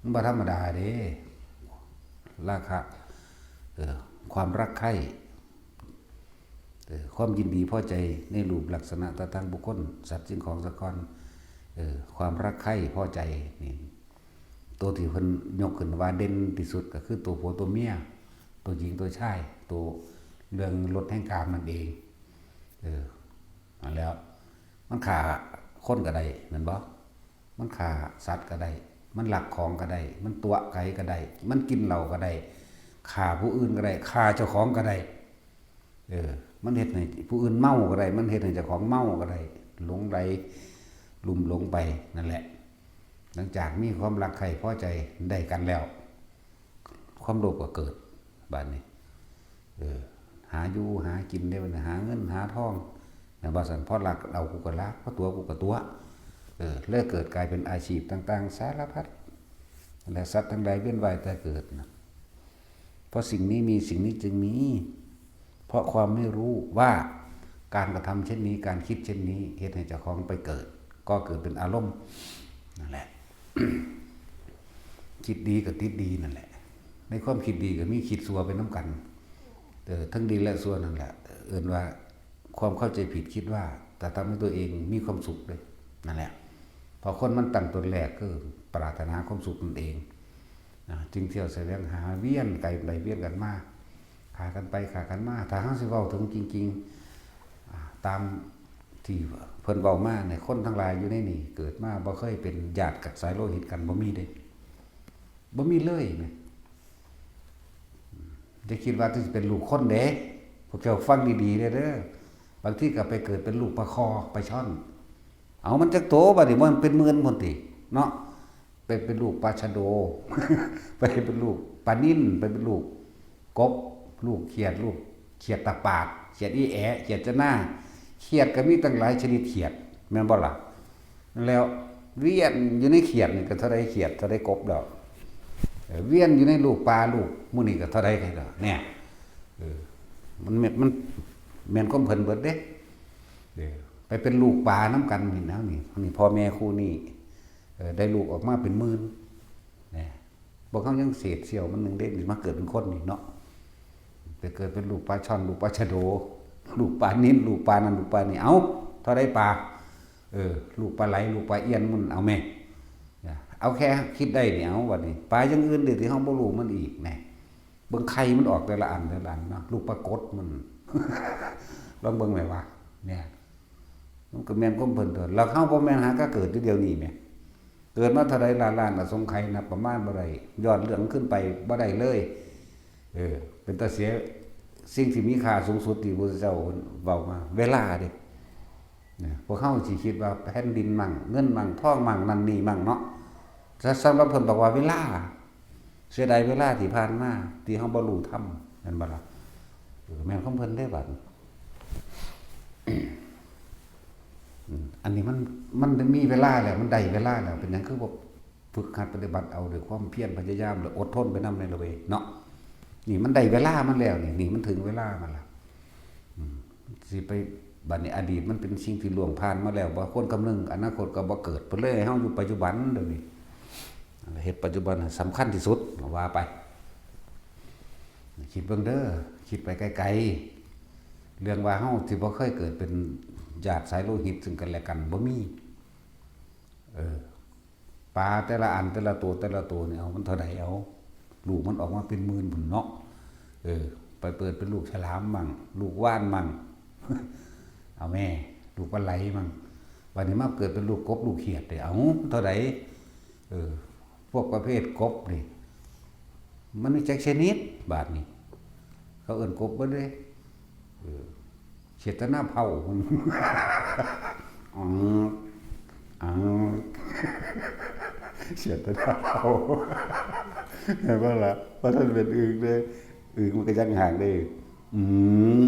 มันบ่ธรรมดาเด้ ราคะ เออ ความรักใคร่ เออ ความยินดีพอใจในรูปลักษณะท่าทางบุคคล สัตว์สิ่งของสังขาร เออ ความรักใคร่พอใจนี่ ตัวที่เพิ่นยกขึ้นว่าเด่นที่สุดก็คือตัวผัวตัวเมีย ตัวหญิงตัวชาย ตัวเรื่องรสแห่งกามนั่นเอง เออ นั่นแหล้ว มันฆ่าคนก็ได้ แม่นบ่ มันฆ่าสัตว์ก็ได้ มันลักของก็ได้ มันตั๋วไก่ก็ได้ มันกินเหล้าก็ได้ ฆ่าผู้อื่นก็ได้ ฆ่าเจ้าของก็ได้ เออ มันเฮ็ดให้ผู้อื่นเมาก็ได้ มันเฮ็ดให้เจ้าของเมาก็ได้ หลงไหลลุ่มหลงไปนั่นแหละ หลังจากมีความรักใคร่พอใจได้กันแล้ว ความโลภก็เกิด บัดนี้ เออ หาอยู่หากินได้บัดนี้ หาเงินหาทอง นะ ว่าซั่น พอลักเอากูก็ลัก พอตั๋วกูก็ตั๋ว เออ เลยเกิดกลายเป็นอาชีพต่างๆ สารพัด และสัตว์ทั้งหลายเวียนว่ายตายเกิดนะ เพราะสิ่งนี้มี สิ่งนี้จึงมี เพราะความไม่รู้ว่าการกระทำเช่นนี้ การคิดเช่นนี้ เฮ็ดให้เจ้าของไปเกิด ก็เกิดเป็นอารมณ์ นั่นแหละ คิดดีก็ติดดีนั่นแหละ ในความคิดดีก็มีคิดชั่วไปนำกัน เออ ทั้งดีและชั่วนั่นแหละ เอิ้นว่าความเข้าใจผิดคิดว่าจะทำให้ตัวเองมีความสุขเด้ นั่นแหละ เพราะคนมันตั้งต้นแรกคือปรารถนาความสุขนั่นเอง นะ จึงเที่ยวแสวงหาเวียนไปเวียนกันมา ฆ่ากันไปฆ่ากันมา ถ้าเฮาสิเว้าถึงจริงๆ อ่า ตามที่เพิ่นเว้ามาเนี่ย คนทั้งหลายอยู่ในนี่เกิดมาบ่เคยเป็นญาติกับสายโลหิตกัน บ่มีเด้ บ่มีเลยนะ จะคิดว่าจะเป็นลูกคนเด้ พวกเจ้าฟังดีๆเด้อ บางทีก็ไปเกิดเป็นลูกปลาคอปลาช่อน เอามันจักโตบัดนี้ มันเป็นหมื่นพุ้นติเนาะ ไปเป็นลูกปลาชะโด ไปเป็นลูกปลานิล ไปเป็นลูกกบ ลูกเขียด ลูกเขียดตาปาด เขียดอีแอะ เขียดจะหน้า เขียดก็มีตั้งหลายชนิดเขียด แม่นบ่ล่ะ แล้วเวียนอยู่ในเขียดนี่ก็เท่าใดเขียด เท่าใดกบแล้ว เออ เวียนอยู่ในลูกปลาลูกหมู่นี่ก็เท่าใดแล้ว เนี่ย เออ มันแม่น มันแม่นความเพิ่นเบิดเด้ เออ ไปเป็นลูกปลานำกันนี่นะ นี่ นี่พ่อแม่คู่นี้ เออ ได้ลูกออกมาเป็นหมื่น นะ พวกเขายังเศษเสี้ยวมันหนึ่งเด้ มาเกิดเป็นคนนี่เนาะ ไปเกิดเป็นลูกปลาช่อน ลูกปลาชะโด ลูกปลานิล ลูกปลานั่น ลูกปลานี่ เอ้า เท่าใดปลา เออ ลูกปลาไหล ลูกปลาเอี้ยน มันเอาแม่ นะ เอาแค่คิดได้นี่ เอาบัดนี้ ปลาอย่างอื่นเด้อที่เฮาบ่รู้มันอีก แหน่ เบิ่งไข่มันออกแต่ละอัน แต่ละอันเนาะ ลูกปลากดมัน ลองเบิ่งแหมว่า เนี่ย มันก็แม่นความเพิ่นตัว แล้วเฮาบ่แม่นหากะเกิดอยู่เดี๋ยวนี้แหม เกิดมาเท่าใดล้านล้านอสงไขย นับประมาณบ่ได้ ย้อนเรื่องขึ้นไปบ่ได้เลย เออ เป็นตาเสียสิ่งที่มีค่าสูงสุดที่พระพุทธเจ้าเว้ามา เวลาเด้ นะ พวกเฮาสิคิดว่าแผ่นดินมั่ง เงินมั่ง ทองมั่ง นั่นนี่มั่งเนาะ แต่สำหรับเพิ่นบอกว่าเวลา เสียดายเวลาที่ผ่านมา ที่เฮาบ่รู้ธรรม แม่นบ่ล่ะ เออ แม่นของเพิ่นเด้บัดนี้ อืม อันนี้มัน มันมีเวลาแล้ว มันได้เวลาแล้ว เป็นหยังคือบ่ฝึกหัดปฏิบัติเอาด้วยความเพียรพยายาม และอดทนไปนำในละเว้ยเนาะ นี่มันได้เวลามันแล้ว นี่ นี่มันถึงเวลามันแล้ว อืม สิไป บัดนี้อดีตมันเป็นสิ่งที่ล่วงผ่านมาแล้ว บ่ควรคำนึง อนาคตก็บ่เกิด เพิ่นเลยให้เฮาอยู่ปัจจุบันเดี๋ยวนี้ เฮ็ดปัจจุบันให้สำคัญที่สุด ว่าไป คิดเบิ่งเด้อ คิดไปไกลๆ เรื่องว่าเฮาสิบ่เคยเกิดเป็นญาติสายโลหิตซึ่งกันและกัน บ่มี เออ ปลาแต่ละอัน แต่ละตัว แต่ละตัวนี่ เอามันเท่าใด เอา ลูกมันออกมาเป็นหมื่นพุ้นเนาะ เออ ไปเกิดเป็นลูกฉลามมั่ง ลูกวาฬมั่ง เอาแม่ ลูกปลาไหลมั่ง บัดนี้มาเกิดเป็นลูกกบ ลูกเขียดเด้ เอาเท่าใด เออ พวกประเภทกบนี่ มันมีจักชนิด บาดนี้ เขาเอิ้นกบเบิดเด้ เออ เขียดตะหน้าเผา อ๋อ อ๋อ เขียดตะหน้าเผา เห็นบ่ล่ะ ว่าท่านเป็นอึ่งเด้ อึ่งมันก็ยังห่างเด้ อืม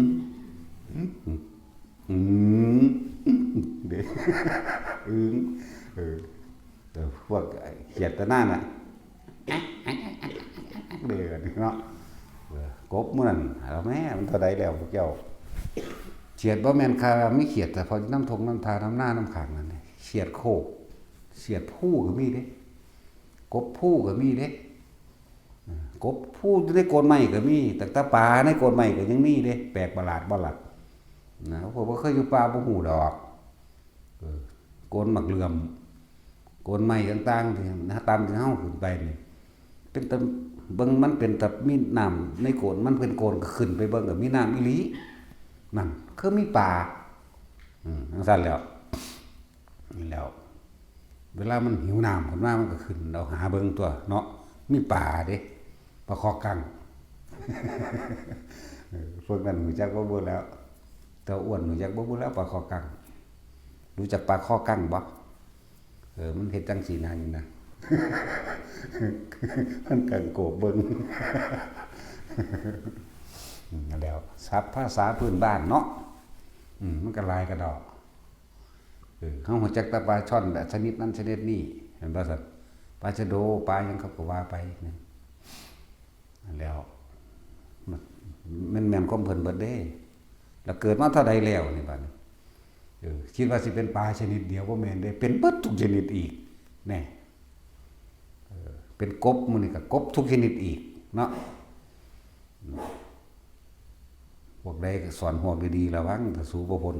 อืม เด้ อึ่ง เออ เออ พวกเขียดตะหน้าน่ะ เด้อเนาะ เออ กบมื้อนั้น เอาแม่ มันเท่าใดแล้วพวกเจ้า เขียดบ่แม่นคา มีเขียดแต่พอน้ำทงน้ำทา น้ำหน้าน้ำขังนั่นนี่ เขียดโคก เขียดภูก็มีเด้ กบภูก็มีเด้ เออ กบภูอยู่ในโคนไม้ก็มี แต่ตาปลาในโคนไม้ก็ยังมีเด้ แปลกประหลาดบ่ล่ะ นะ พวกบ่เคยอยู่ป่าบ่ฮู้ดอก เออ โคนหมากเหลื่อม โคนไม้ต่างๆ ที่นะ ตามที่เฮาขึ้นไปนี่ เป็นตะ เบิ่งมันเป็นตะ มีน้ำในโคน มันเป็นโคนก็ขึ้นไปเบิ่งก็มีน้ำอีหลี นั่น คือมีปลา อืม จั่งซั้นแหล้ว นี่แหล้ว เวลามันหิวน้ำขึ้นมา มันก็ขึ้นเอาหาเบิ่งตัวเนาะ มีปลาเด้ ปลาคอกัง เออ พวกนั้นรู้จักบ่บุแล้ว เต้าอ้วนรู้จักบ่บุแล้ว ปลาคอกัง รู้จักปลาคอกังบ่ เออ มันเฮ็ดจั่งซี้นะนี่นะ มันกังโกบเบิ่ง อืม แล้ว ศัพท์ภาษาพื้นบ้านเนาะ อืม มันก็หลายกะดอก เออ เฮารู้จักแต่ปลาช่อนชนิดนั้นชนิดนี้ เห็นบ่ซั่น ปลาชะโด ปลาหยังเขาก็ว่าไปนะ แล้ว มัน มันแม่นความเพิ่นเบิดเด้ แล้วเกิดมาเท่าใดแล้วนี่บัดนี้ เออ คิดว่าสิเป็นปลาชนิดเดียว บ่แม่นเด้ เป็นเบิดทุกชนิดอีก แน่ เออ เป็นกบ มื้อนี้ก็กบทุกชนิดอีกเนาะ พวกใดก็สอนฮวกดีๆ ระวัง ถ้าสู้บ่พ้น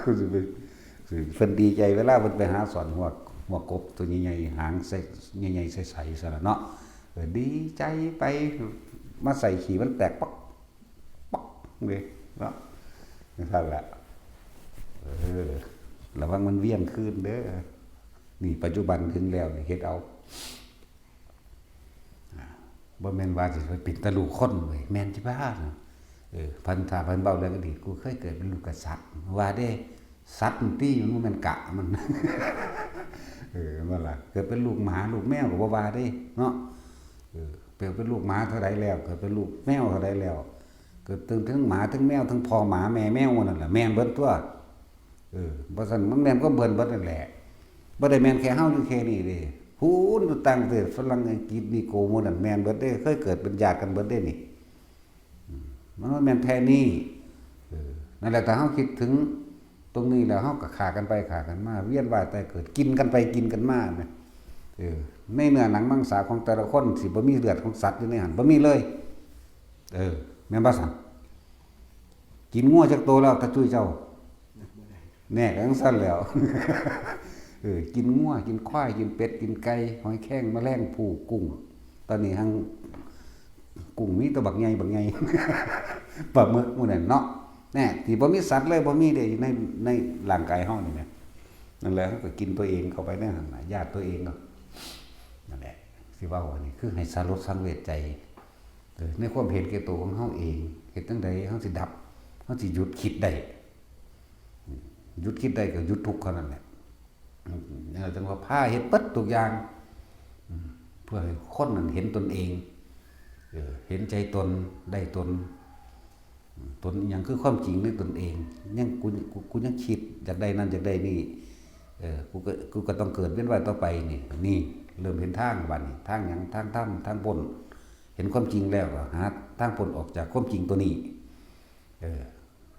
คือสิไป สิ เพิ่นดีใจเวลาเพิ่นไปหาสอนฮวก ฮวกกบตัวใหญ่ๆ หางใส ใหญ่ๆ ใสๆ ซั่นล่ะเนาะ เออ ดีใจไป มาใส่ขี้มันแตกป๊อก ป๊อก เด้เนาะ จั่งซั้นแหละ เออ ระวังมันเวียนคืนเด้อ นี่ปัจจุบันถึงแล้วนี่ เฮ็ดเอา อ่า บ่แม่นว่าสิไปเป็นแต่ลูกคนเว้ย แม่นจิบ้าเนาะ เออ พันธาพันเว้าเรื่องอดีต กูเคยเกิดเป็นลูกกษัตริย์ ว่าเด้ สัตว์มันตี้ มันบ่แม่นกะมัน เออ นั่นล่ะ เกิดเป็นลูกหมา ลูกแมวก็บ่ว่าเด้ เนาะ เออ เกิดเป็นลูกหมาเท่าใดแล้ว เกิดเป็นลูกแมวเท่าใดแล้ว เกิดถึง ถึงหมา ถึงแมว ถึงพ่อหมาแม่แมวนั่นล่ะ แม่นเบิดตั๊ว เออ บ่ซั้นมันแม่นความเพิ่นเบิดนั่นแหละ บ่ได้แม่นแค่เฮาอยู่แค่นี้เด้ พู้นอยู่ต่างประเทศ ฝรั่ง อังกฤษ นี่โกหมู่นั่นแม่นเบิดเด้ เคยเกิดเป็นญาติกันเบิดเด้นี่ อืม มันบ่แม่นแค่นี้ เออ นั่นแหละ ถ้าเฮาคิดถึงตรงนี้แล้ว เฮาก็ฆ่ากันไปฆ่ากันมา เวียนว่ายตายเกิด กินกันไปกินกันมาแหม เออ ในเนื้อหนังมังสาของแต่ละคน สิบ่มีเลือดของสัตว์อยู่ในหั้น บ่มีเลย เออ แม่นบ่ซั้น กินงัวจักโตแล้ว ตาจุ้ยเจ้า แน่ ก็จั่งซั้นแหล้ว เออ กินงัว กินควาย กินเป็ด กินไก่ หอยแครง แมลงภู่ กุ้ง ตอนนี้หั่ง กุ้งมีแต่บักใหญ่ บักใหญ่ ปลาหมึกหมู่นั่นเนาะ แน่ ที่บ่มีสัตว์เลย บ่มีเด้ ใน ในร่างกายเฮานี่แหม นั่นแหละ เฮาก็กินตัวเองเข้าไปในหั้นน่ะ ญาติตัวเองเนาะ นั่นแหละ สิเว้าอันนี้คือให้สลดสังเวชใจ เออ ในความเห็นแก่ตัวของเฮาเอง เฮ็ดจั่งใดเฮาสิดับ เฮาสิหยุดคิดได้ อืม หยุดคิดได้ก็หยุดทุกข์เท่านั้นแหละ อืม นั่นแหละจั่งว่าพาเฮ็ดเบิดทุกอย่าง อืม เพื่อให้คนนั้นเห็นตนเอง เออ เห็นใจตน ได้ตน อืม ตนอิหยังคือความจริงในตนเอง ยัง กู กู กูยังคิดอยากได้นั่นอยากได้นี่ เออ กูก็ กูก็ต้องเกิดเวียนว่ายต่อไปนี่ นี่ เริ่มเห็นทางบัดนี้ ทางหยัง ทางธรรม ทางพ้น เห็นความจริงแล้วก็หาทางพ้นออกจากความจริงตัวนี้ เออ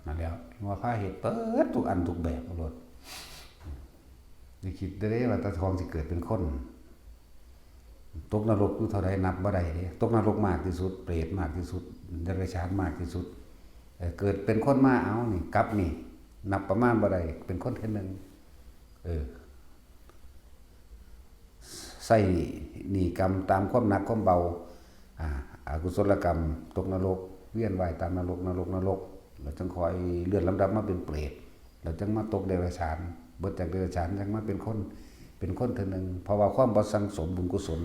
นั่นแหล้ว ว่าพาเฮ็ดเบิดทุกอันทุกแบบเอาโลด อย่าคิดเด้อว่าตาทองสิเกิดเป็นคน ตกนรกอยู่เท่าใดนับบ่ได้เด้ ตกนรกมากที่สุด เปรตมากที่สุด เดรัจฉานมากที่สุด เออ เกิดเป็นคนมา เอานี่ กลับนี่ นับประมาณบ่ได้ เป็นคนเทื่อหนึ่ง เออ ใช้หนี้กรรมตามความหนักความเบา อ่า อกุศลกรรม ตกนรก เวียนว่ายตามนรก นรก นรก แล้วจั่งค่อยเลื่อนลำดับมาเป็นเปรต แล้วจั่งมาตกเดรัจฉาน เบิดจากเดรัจฉานจั่งมาเป็นคน เป็นคนเทื่อหนึ่ง เพราะว่าความบ่สั่งสมบุญกุศล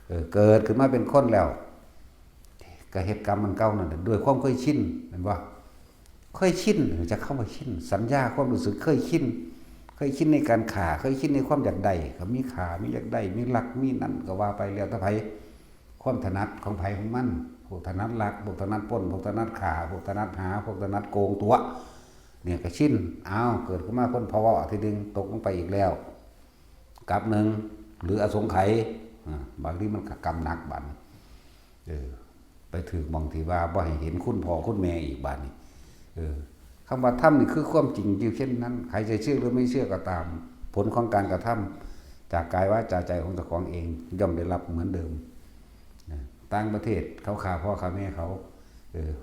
เออ เกิดขึ้นมาเป็นคนแล้ว ก็เฮ็ดกรรมอันเก่านั่นแหละ ด้วยความเคยชิน แม่นบ่ เคยชิน จักคำว่าชิน สัญญาความรู้สึกเคยชิน เคยชินในการฆ่า เคยชินในความอยากได้ ก็มีฆ่า มีอยากได้ มีลัก มีนั่น ก็ว่าไปแล้วแต่ไผ ความถนัดของไผของมัน พวกถนัดลัก พวกถนัดปล้น พวกถนัดฆ่า พวกถนัดหา พวกถนัดโกงตั๋ว เนี่ยก็ชิน อ้าว เกิดขึ้นมาคนพะเว้าทีหนึ่ง ตกลงไปอีกแล้ว กลับหนึ่ง หรืออสงไขย อ่า บางทีมันก็กรรมหนักบัดนี้ เออ ไปถืกหม่องที่ว่าบ่ให้เห็นคุณพ่อคุณแม่อีกบัดนี้ เออ คำว่าธรรมนี่คือความจริงอยู่เช่นนั้น ใครจะเชื่อหรือไม่เชื่อก็ตาม ผลของการกระทำจากกายวาจาใจของเจ้าของเอง ย่อมได้รับเหมือนเดิม นะ ต่างประเทศเขาฆ่าพ่อฆ่าแม่เขา เออ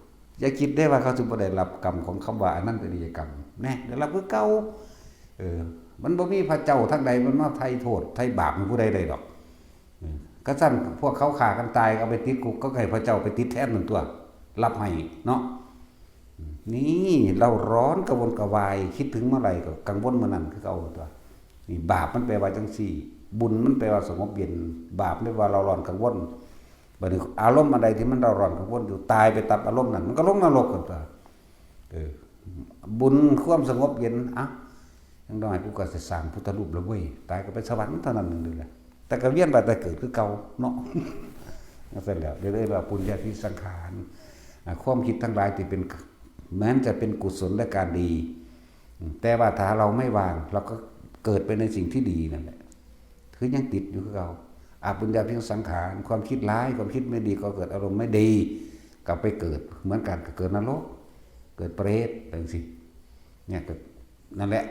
อย่าคิดได้ว่าเขาสิบ่ได้รับกรรมของคำว่าอนันตริยกรรม แน่ ได้รับคือเก่า เออ มันบ่มีพระเจ้าทางใดมันมาไถ่โทษไถ่บาปให้ผู้ใดได้ดอก เออ ก็ซั่นพวกเขาฆ่ากันตายก็เอาไปติดคุก ก็ให้พระเจ้าไปติดแทนนั่นตั๊ว รับให้เนาะ นี่เราร้อนกระวนกระวาย คิดถึงเมื่อไหร่ก็กังวลเมื่อนั้นคือเก่าตั๊ว นี่บาปมันแปลว่าจั่งซี้ บุญมันแปลว่าสงบเย็น บาปแปลว่าเร่าร้อนกังวล บัดนี้อารมณ์อันใดที่มันเร่าร้อนกังวลอยู่ ตายไปตับอารมณ์นั้น มันก็ลงนรกกันตั๊ว เออ บุญความสงบเย็น อ่ะ อย่างน้อยกูก็สิสร้างพุทธรูปแล้วเว้ย ตายก็ไปสวรรค์เท่านั้นหนึ่งเดียวแหละ แต่ก็เวียนว่ายตายเกิดคือเก่าเนาะ นั่นแหละ เรียกว่าปุญญาภิสังขาร อ่ะ ความคิดทั้งหลายที่เป็น แม้นจะเป็นกุศลและการดี อืม แต่ว่าถ้าเราไม่วาง เราก็เกิดไปในสิ่งที่ดีนั่นแหละ คือยังติดอยู่คือเก่า อปุญญาภิสังขาร ความคิดร้าย ความคิดไม่ดี ก็เกิดอารมณ์ไม่ดี ก็ไปเกิด เหมือนกัน ก็เกิดนรก เกิดเปรต จั่งซี้ เนี่ยก็ นั่นแหละ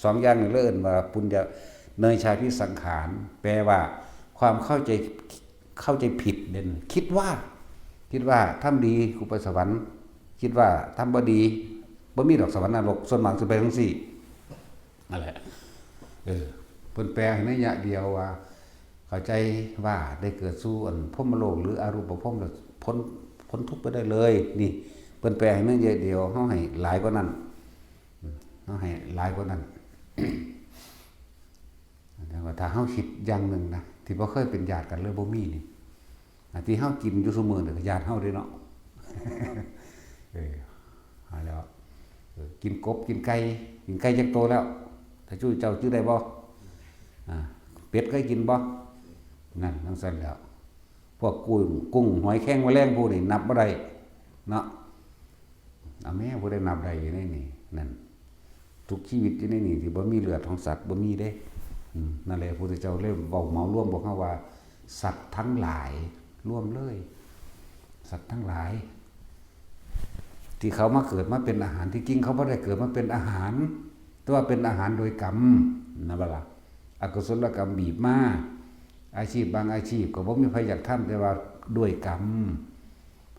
สองอย่างนี่เอิ้นว่าปุญญา เนยชาภิสังขาร แปลว่าความเข้าใจ เข้าใจผิดเด่น คิดว่า คิดว่าทำดีกูไปสวรรค์ คิดว่าทำบ่ดี บ่มีดอกสวรรค์นรก ส่วนมากสิไปจั่งซี้ นั่นแหละ เออ เพิ่นแปลให้นัยยะเดียวว่า เข้าใจว่าได้เกิดสู่อันพรหมโลกหรืออรูปพรหมแล้วพ้น พ้นทุกข์ไปได้เลย นี่ เพิ่นแปลให้นัยยะเดียว เฮาให้หลายกว่านั้น อืม เฮาให้หลายกว่านั้น แต่ว่าถ้าเฮาคิดอย่างหนึ่งนะ ที่บ่เคยเป็นญาติกันเลย บ่มีนี่ อันที่เฮากินอยู่ซุมื้อนี่ก็ย้านเฮาเด้เนาะ เออ เอาแล้ว เออ กินกบ กินไก่ กินไก่จักโตแล้ว ถ้าจุเจ้าจื่อได้บ่ อ่า เป็ดเคยกินบ่ นั่น จั่งซั้นแล้ว พวกกุ้ง กุ้ง หอยแครง แมลงพวกนี้นับบ่ได้ เนาะ เอาแม่ ผู้ใดนับได้อยู่ในนี่ นั่น ทุกชีวิตอยู่ในนี่ที่บ่มีเลือดของสัตว์บ่มีเด้ อืม นั่นแหละ พระพุทธเจ้าเลยเว้าเหมารวมพวกเฮาว่า สัตว์ทั้งหลาย รวมเลย สัตว์ทั้งหลาย ที่เขามาเกิดมาเป็นอาหาร ที่จริงเขาบ่ได้เกิดมาเป็นอาหาร แต่ว่าเป็นอาหารโดยกรรม นะบ่ล่ะ อกุศลกรรมบีบมา อาชีพบางอาชีพก็บ่มีไผอยากทำ แต่ว่าด้วยกรรม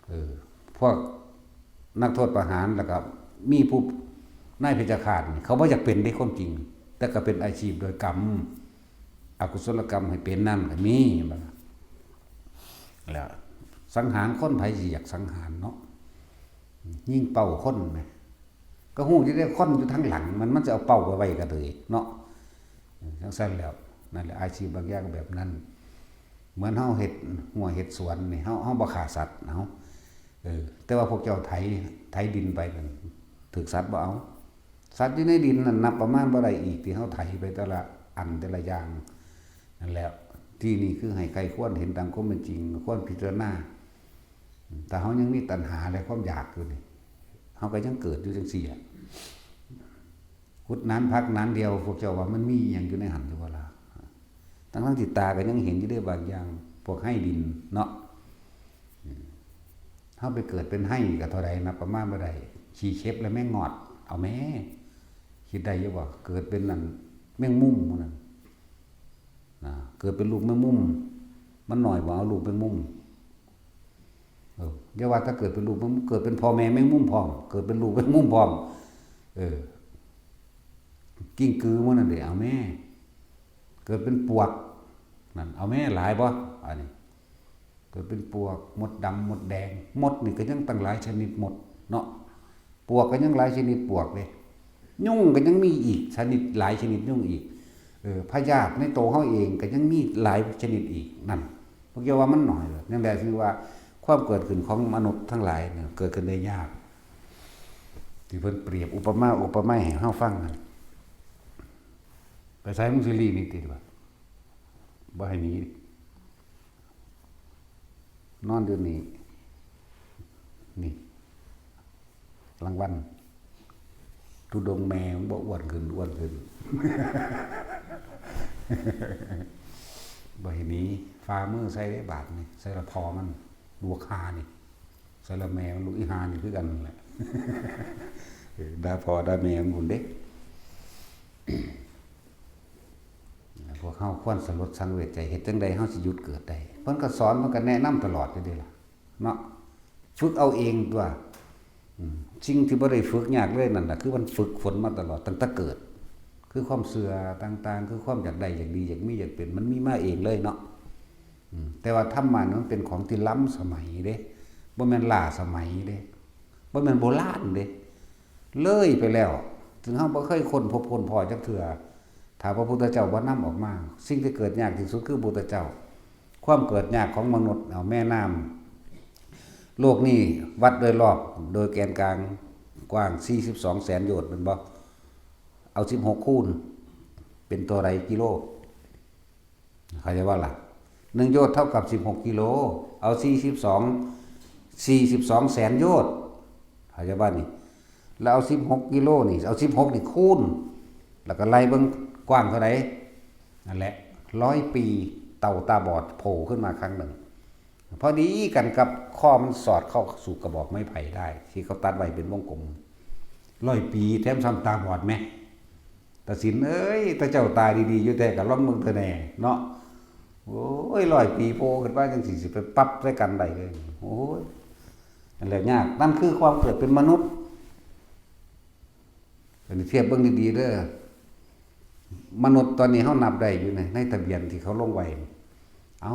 เออ พวกนักโทษประหาร แล้วก็มีผู้นายเพชฌฆาตนี่ เขาบ่อยากเป็นเด้ความจริง แต่ก็เป็นอาชีพโดยกรรม อกุศลกรรมให้เป็นนั่นก็มี เห็นบ่ล่ะ แล้วสังหารคน ไผสิอยากสังหารเนาะ ยิงเป้าคนแหม ก็ฮู้อยู่เด้ คนอยู่ทางหลังมัน มันสิเอาเป้าไปไว้กะเดยเนาะ จั่งซั้นแล้ว นั่นแหละ อาชีพบางอย่างก็แบบนั้น เหมือนเฮาเฮ็ดฮั้วเฮ็ดสวนนี่ เฮา เฮาบ่ฆ่าสัตว์ เฮา เออ แต่ว่าพวกเจ้าไถ ไถดินไปนั่น ถืกสัตว์บ่เอา สัตว์อยู่ในดินนั่นนับประมาณบ่ได้อีก ที่เฮาไถไปแต่ละอันแต่ละอย่าง นั่นแหละ ที่นี่คือให้ใคร่ครวญเห็นตามความเป็นจริง ควรพิจารณา ถ้าเฮายังมีตัณหาและความอยากอยู่นี่ เฮาก็ยังเกิดอยู่จั่งซี้อะ ขุดหนานผักหนานเดียว พวกเจ้าว่ามันมีอิหยังอยู่ในหั้นอยู่บ่ล่ะ ทั้งๆที่ตาก็ยังเห็นอยู่เด้บางอย่าง พวกไฮ่ดินเนาะ อืม เฮาไปเกิดเป็นไฮ่ก็เท่าใดนับประมาณบ่ได้ ขี้เข็บและแมงงอด เอาแหม คิดได้อยู่บ่ เกิดเป็นนั่น แมงมุมหมู่นั่น นะ เกิดเป็นลูกแมงมุม มันน้อยบ่ เอาลูกแมงมุม เออ อย่าว่าแต่เกิดเป็นลูกแมงมุม เกิดเป็นพ่อแม่แมงมุมพร้อม เกิดเป็นลูกแมงมุมพร้อม เออ กิ้งกือหมู่นั่นเด้ เอาแหม เกิดเป็นปวก นั่น เอาแหม หลายบ่ อันนี้ เกิดเป็นปวก มดดำ มดแดง มดนี่ก็ยังตั้งหลายชนิดมดเนาะ ปวกก็ยังหลายชนิดปวกเด้ ยุงก็ยังมีอีกชนิด หลายชนิดยุงอีก เออ พยาธิในตัวเฮาเองก็ยังมีหลายชนิดอีก นั่น พวกเจ้าว่ามันน้อยเหรอ นั่นแหละคือว่าความเกิดขึ้นของมนุษย์ทั้งหลายเนี่ย เกิดขึ้นได้ยาก ที่เพิ่นเปรียบอุปมาอุปไมยให้เฮาฟังนั่น ไปไสมึงสิหลีหนีติบ่ บ่ให้หนี นอนอยู่นี่ นี่ กลางวัน ธุดงค์แม่มันบ่อ้วนขึ้น อ้วนขึ้น บ่ให้หนี ฝ่ามือใส่ได้บาดนี่ ใส่ละพ่อมัน ลูกหานี่ ใส่ละแม่มัน ลูกอีหานี่คือกันนั่นแหละ เออ ด่าพ่อด่าแม่มันพุ้นเด้ พวกเฮาควรสลดสังเวชใจ เฮ็ดจั่งใดเฮาสิหยุดเกิดได้ เพิ่นก็สอน เพิ่นก็แนะนำตลอดอยู่เด้ล่ะ เนาะ ฝึกเอาเองตั๊ว อืม สิ่งที่บ่ได้ฝึกยากเลยนั่นล่ะ คือมันฝึกฝนมาตลอดตั้งแต่เกิด คือความเชื่อต่างๆ คือความอยากได้ อยากดี อยากมี อยากเป็น มันมีมาเองเลยเนาะ อืม แต่ว่าธรรมะนี่มันเป็นของที่ล้ำสมัยเด้ บ่แม่นล้าสมัยเด้ บ่แม่นโบราณเด้ เลยไปแล้ว ซึ่งเฮาบ่เคยค้นพบค้นพ้อจักเทื่อ ถ้าพระพุทธเจ้าบ่นำออกมา สิ่งที่เกิดยากที่สุดคือพระพุทธเจ้า ความเกิดยากของมนุษย์ เอาแม่น้ำ โลกนี้วัดโดยรอบ โดยแกนกลางกว้างสี่สิบสองแสนโยชน์ แม่นบ่ เอาสิบหกคูณ เป็นเท่าใดกิโล เข้าใจบ่ล่ะ หนึ่งโยชน์เท่ากับสิบหกกิโล เอาสี่สิบสอง สี่สิบสองแสนโยชน์ เข้าใจบ่นี่ แล้วเอาสิบหกกิโลนี่ เอาสิบหกนี่คูณ แล้วก็ไล่เบิ่งกว้างเท่าใด นั่นแหละ ร้อยปีเต่าตาบอดโผล่ขึ้นมาครั้งหนึ่ง พอดีกันกับข้อมันสอดเข้าสู่กระบอกไม้ไผ่ได้ ที่เขาตัดไว้เป็นวงกลม ร้อยปี แถมซ้ำตาบอดแหม ตาสินเอ้ย ตาเจ้าตาดีๆ อยู่แท้ ก็ลองเบิ่งเถาะแหน่เนาะ โอ้ย ร้อยปีโผล่ขึ้นมาจั่งซี้ สิไปปรับใส่กันได้เลย โอ้ย นั่นแหละยาก นั่นคือความเกิดเป็นมนุษย์ อันนี้เทียบเบิ่งดีๆ เด้อ มนุษย์ตอนนี้เฮานับได้อยู่ใน ในทะเบียนที่เขาลงไว้ เอ้า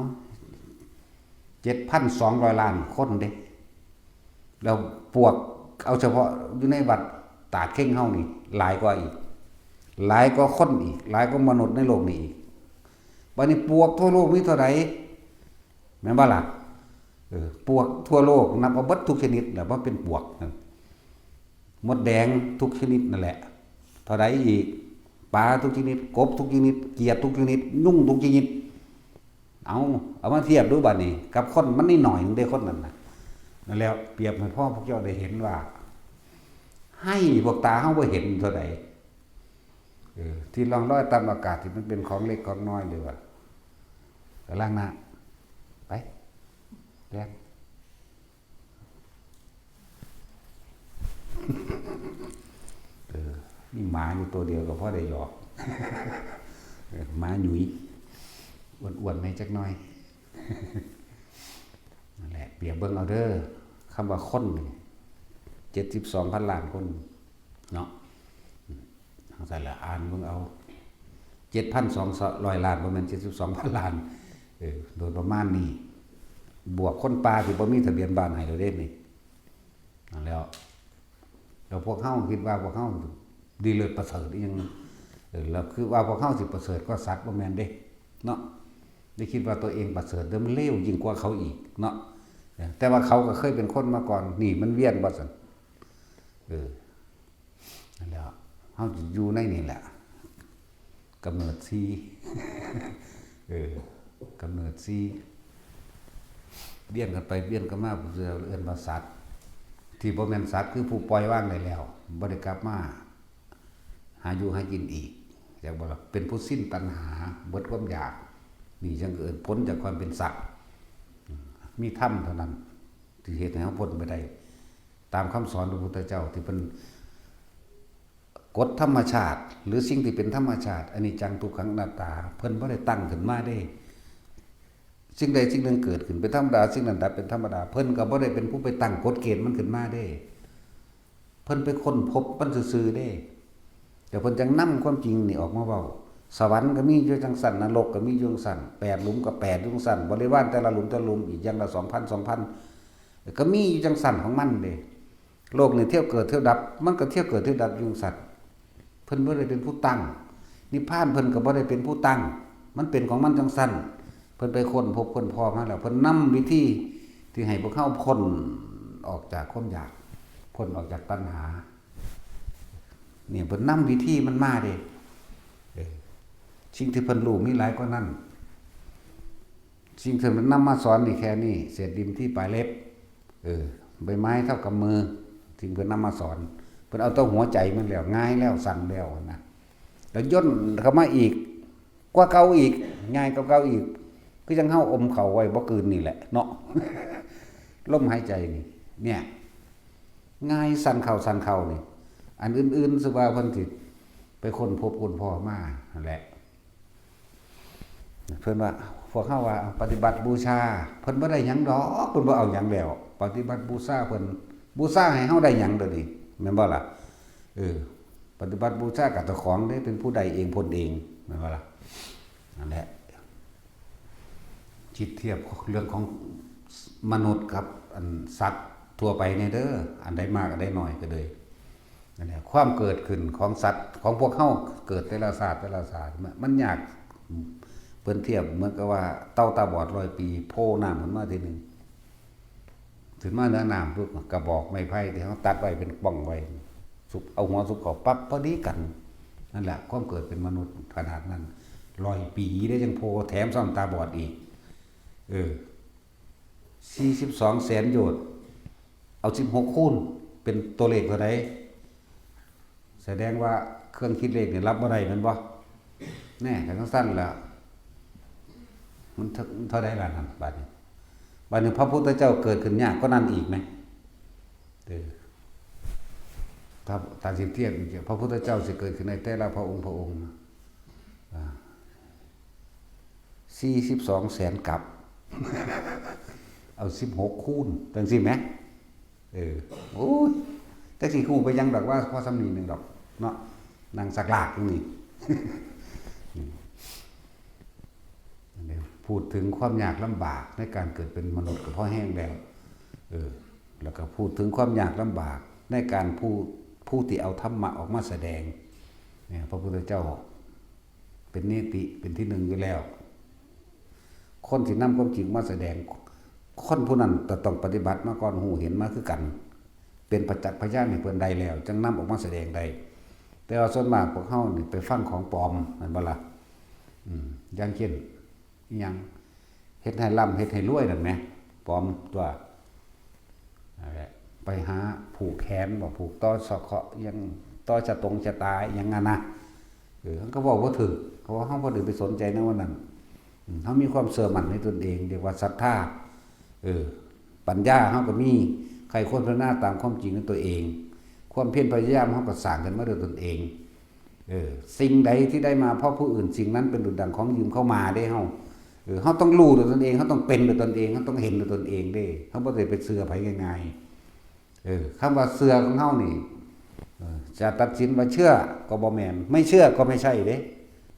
เจ็ดพันสองร้อยล้านคนเด้ แล้วปวก เอาเฉพาะอยู่ในวัดตาดเข่งเฮานี่ หลายกว่าอีก หลายกว่าคนอีก หลายกว่ามนุษย์ในโลกนี้อีก บัดนี้ปวกทั่วโลกมีเท่าใด แม่นบ่ล่ะ เออ ปลวกทั่วโลกนับเอาเบิดทุกชนิดแหละว่าเป็นปลวกนั่น มดแดงทุกชนิดนั่นแหละ เท่าใดอีก ปลาทุกชนิด กบทุกชนิด เขียดทุกชนิด ยุงทุกชนิด เอา เอามาเทียบดูบัดนี้ กับคนมันนี่หน่อยหนึ่งได้คนนั้นนะ นั่นแล้วเปรียบให้พ่อพวกเจ้าได้เห็นว่า ให้พวกตาเฮาบ่เห็นเท่าใด เออ ที่ล่องลอยตามอากาศที่มันเป็นของเล็กของน้อยเลยว่ะ กำลังนะ ไป แล่น เออ มีหมาอยู่ตัวเดียวก็พอได้หยอก เออ หมาหยุย อ้วนๆ แหน่จักหน่อย นั่นแหละ เปรียบเบิ่งเอาเด้อ คำว่าคนนี่ เจ็ดสิบสองพันล้านคน เนาะ จั่งซั้นล่ะ อ่านเบิ่งเอา เจ็ดพันสองร้อยล้าน บ่แม่นเจ็ดสิบสองพันล้าน เออ โดยประมาณนี้ บวกคนป่าที่บ่มีทะเบียนบ้านให้แล้วเด้นี่ นั่นแหล้ว แล้วพวกเฮาคิดว่าพวกเฮาดีเลิศประเสริฐอีหยัง เออ แล้วคือว่าพวกเฮาสิประเสริฐกว่าสัตว์ บ่แม่นเด้ เนาะ ได้คิดว่าตัวเองประเสริฐ เด้อ มันเลวยิ่งกว่าเขาอีก เนาะ เออ แต่ว่าเขาก็เคยเป็นคนมาก่อน นี่มันเวียนว่าซั่น เออ นั่นแหละ เฮาสิอยู่ในนี่แหละ กำเนิดสี่ เออ กำเนิดสี่ เวียนกันไปเวียนกันมา ผู้เจ้าเอิ้นว่าสัตว์ ที่บ่แม่นสัตว์คือผู้ปล่อยวางได้แล้ว บ่ได้กลับมาหาอยู่หากินอีก จักบ่ล่ะ เป็นผู้สิ้นตัณหา เบิดความอยาก นี่จั่งเอิ้นพ้นจากความเป็นสัตว์ มีธรรมเท่านั้น ที่เฮ็ดให้เฮาพ้นไปได้ ตามคำสอนพระพุทธเจ้าที่เพิ่น กฎธรรมชาติ หรือสิ่งที่เป็นธรรมชาติ อนิจจัง ทุกขัง อนัตตา เพิ่นบ่ได้ตั้งขึ้นมาเด้ สิ่งใดสิ่งหนึ่งเกิดขึ้นเป็นธรรมดา สิ่งนั้นดับเป็นธรรมดา เพิ่นก็บ่ได้เป็นผู้ไปตั้งกฎเกณฑ์มันขึ้นมาเด้ เพิ่นไปค้นพบมันซื่อๆเด้ แต่เพิ่นจั่งนำความจริงนี่ออกมาเว้า สวรรค์ก็มีอยู่จั่งซั้น นรกก็มีอยู่จั่งซั้น แปดหลุมก็แปดอยู่จั่งซั้น บริวารแต่ละหลุมแต่ละหลุมอีกอย่างละสองพัน สองพัน ก็มีอยู่จั่งซั้นของมันเด้ โลกนี่เที่ยวเกิดเที่ยวดับ มันก็เที่ยวเกิดเที่ยวดับอยู่จั่งซั้น เพิ่นบ่ได้เป็นผู้ตั้ง นิพพานเพิ่นก็บ่ได้เป็นผู้ตั้ง มันเป็นของมันจั่งซั้น เพิ่นไปค้นพบค้นพอมาแล้ว เพิ่นนำวิธีที่ให้พวกเฮาพ้นออกจากความอยาก พ้นออกจากตัณหา เนี่ย เพิ่นนำวิธีมันมาเด้ เออ สิ่งที่เพิ่นรู้มีหลายกว่านั้น สิ่งที่เพิ่นนำมาสอนนี่แค่นี้ เศษดินที่ปลายเล็บ เออ ใบไม้เท่ากำมือ สิ่งเพิ่นนำมาสอน เพิ่นเอาแต่หัวใจมันแล้ว ง่ายแล้ว สั้นแล้วนะ แล้วย่นเข้ามาอีก กว่าเก่าอีก ง่ายกว่าเก่าอีก คือจั่งเฮาอมเข้าไว้บ่กลืนนี่แหละเนาะ ลมหายใจนี่ เนี่ย ง่าย สั้นเข้า สั้นเข้านี่ อันอื่นๆ สิว่าเพิ่นสิไปค้นพบค้นพอมานั่นแหละ เพิ่นว่า พวกเฮาว่าปฏิบัติบูชา เพิ่นบ่ได้หยังดอก เพิ่นบ่เอาหยังแล้ว ปฏิบัติบูชาเพิ่น บูชาให้เฮาได้หยังเดี๋ยวนี้ แม่นบ่ล่ะ เออ ปฏิบัติบูชากับเจ้าของเด้ เป็นผู้ได้เองพ้นเอง แม่นบ่ล่ะ นั่นแหละ คิดเทียบเรื่องของมนุษย์กับอันสัตว์ทั่วไปเนี่ยเด้อ อันใดมากอันใดน้อยก็เลย นั่นแหละ ความเกิดขึ้นของสัตว์ ของพวกเฮาเกิดแต่ละชาติแต่ละชาติ มัน มันยาก เพิ่นเทียบเหมือนกับว่าเต่าตาบอดร้อยปี โผล่น้ำขึ้นมาทีหนึ่ง ขึ้นมาเหนือน้ำปุ๊บ กระบอกไม้ไผ่ที่เฮาตัดไว้เป็นป่องไว้ ซุบ เอาหัวซุบเข้าปั๊บ พอดีกัน นั่นแหละ ความเกิดเป็นมนุษย์ขนาดนั้น ร้อยปีได้จั่งโผล่ แถมซ้ำตาบอดอีก เออ สี่สิบสองแสนโยชน์ เอาสิบหกคูณ เป็นตัวเลขเท่าใด แสดงว่าเครื่องคิดเลขนี่รับบ่ได้แม่นบ่ แน่ คันจั่งซั้นแล้ว มันเท่า เท่าใดล่ะนั่น บัดนี้ บัดนี้พระพุทธเจ้าเกิดขึ้นยากกว่านั้นอีกไหม เออ ถ้า ถ้าสิเทียบอีก พระพุทธเจ้าสิเกิดขึ้นในแต่ละพระองค์พระองค์ อ่า สี่สิบสองแสนกับ เอาสิบหกคูณ จั่งซี้แหม เออ โอ้ย จักสิฮู้ไปหยังดอกว่าพอส่ำนี้หนึ่งดอก เนาะ นั่งสักลากอยู่นี่ พูดถึงความยากลำบากในการเกิดเป็นมนุษย์ก็พอแฮงแล้ว เออ แล้วก็พูดถึงความยากลำบากในการผู้ ผู้ที่เอาธรรมะออกมาแสดง เนี่ย พระพุทธเจ้าเป็นนิติ เป็นที่หนึ่งอยู่แล้ว คนที่นำความจริงมาแสดง คนผู้นั้นจะต้องปฏิบัติมาก่อน ฮู้เห็นมาคือกัน เป็นประจักษ์พยานให้เพิ่นได้แล้ว จั่งนำออกมาแสดงได้ แต่ว่าส่วนมากพวกเฮานี่ไปฟังของปลอม แม่นบ่ล่ะ อืม อย่างเช่น อิหยัง เฮ็ดให้ร่ำ เฮ็ดให้รวยนั่นแหม ปลอมตัว นั่นแหละ ไปหาผูกแขนบ่ ผูกต่อสะเคราะห์ อิหยัง ต่อชะตงชะตา อิหยังอะนะ เออ มันก็เว้าบ่ถูก เพราะว่าเฮาบ่ได้ไปสนใจในวันนั้น อืม เฮามีความเชื่อมั่นในตนเอง เรียกว่าศรัทธา เออ ปัญญาเฮาก็มี ใคร่ครวญพิจารณาตามความจริงในตัวเอง ความเพียรพยายามเฮาก็สร้างขึ้นมาด้วยตนเอง เออ สิ่งใดที่ได้มาเพราะผู้อื่น สิ่งนั้นเป็นดุจดังของยืมเข้ามาเด้เฮา เออ เฮาต้องรู้ด้วยตนเอง เฮาต้องเป็นด้วยตนเอง เฮาต้องเห็นด้วยตนเองเด้ เฮาบ่ได้ไปเชื่อไผง่ายๆ เออ คำว่าเชื่อของเฮานี่ เออ จะตัดสินว่าเชื่อก็บ่แม่น ไม่เชื่อก็ไม่ใช่เด้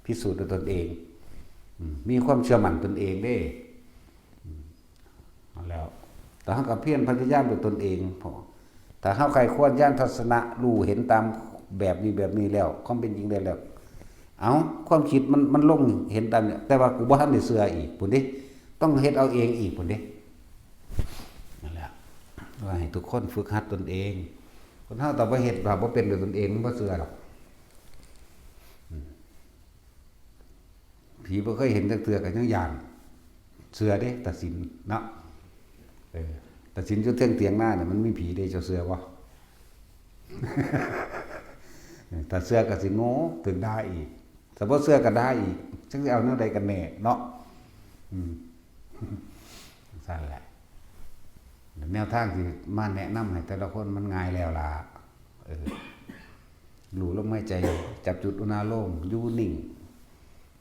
พิสูจน์ด้วยตนเอง อืม มีความเชื่อมั่นตนเองเด้ อืม เอาแล้ว แต่เฮาก็เพียรพยายามด้วยตนเอง เพราะถ้าเฮาใคร่ครวญญาณทัศนะ รู้เห็นตามแบบนี้แบบนี้แล้ว ความเป็นจริงได้แล้ว เอา ความคิดมัน มันลงเห็นตามเนี่ย แต่ว่ากูบ่ทันได้เชื่ออีกพุ้นเด้ ต้องเฮ็ดเอาเองอีกพุ้นเด้ นั่นแหละ ว่าให้ทุกคนฝึกหัดตนเอง คนเฮาต้องไปเฮ็ด ถ้าบ่เป็นด้วยตนเอง มันบ่เชื่อดอก อืม ผีบ่เคยเห็นจักเทื่อก็ยังย้าน เชื่อเด้ ตาสินเนาะ เออ ตาสินอยู่เทิงเถียงนาเนี่ย มันมีผีเด้ เจ้าเชื่อบ่ ถ้าเชื่อก็สิโง่ ถูกด่าอีก ถ้าบ่เชื่อก็ด่าอีก จักสิเอาแนวใดกันแน่เนาะ อืม ซั่นแหละ แนวทางที่มาแนะนำให้แต่ละคนมันง่ายแล้วล่ะ เออ รู้ลมหายใจ จับจุดอุณาโลม อยู่นิ่ง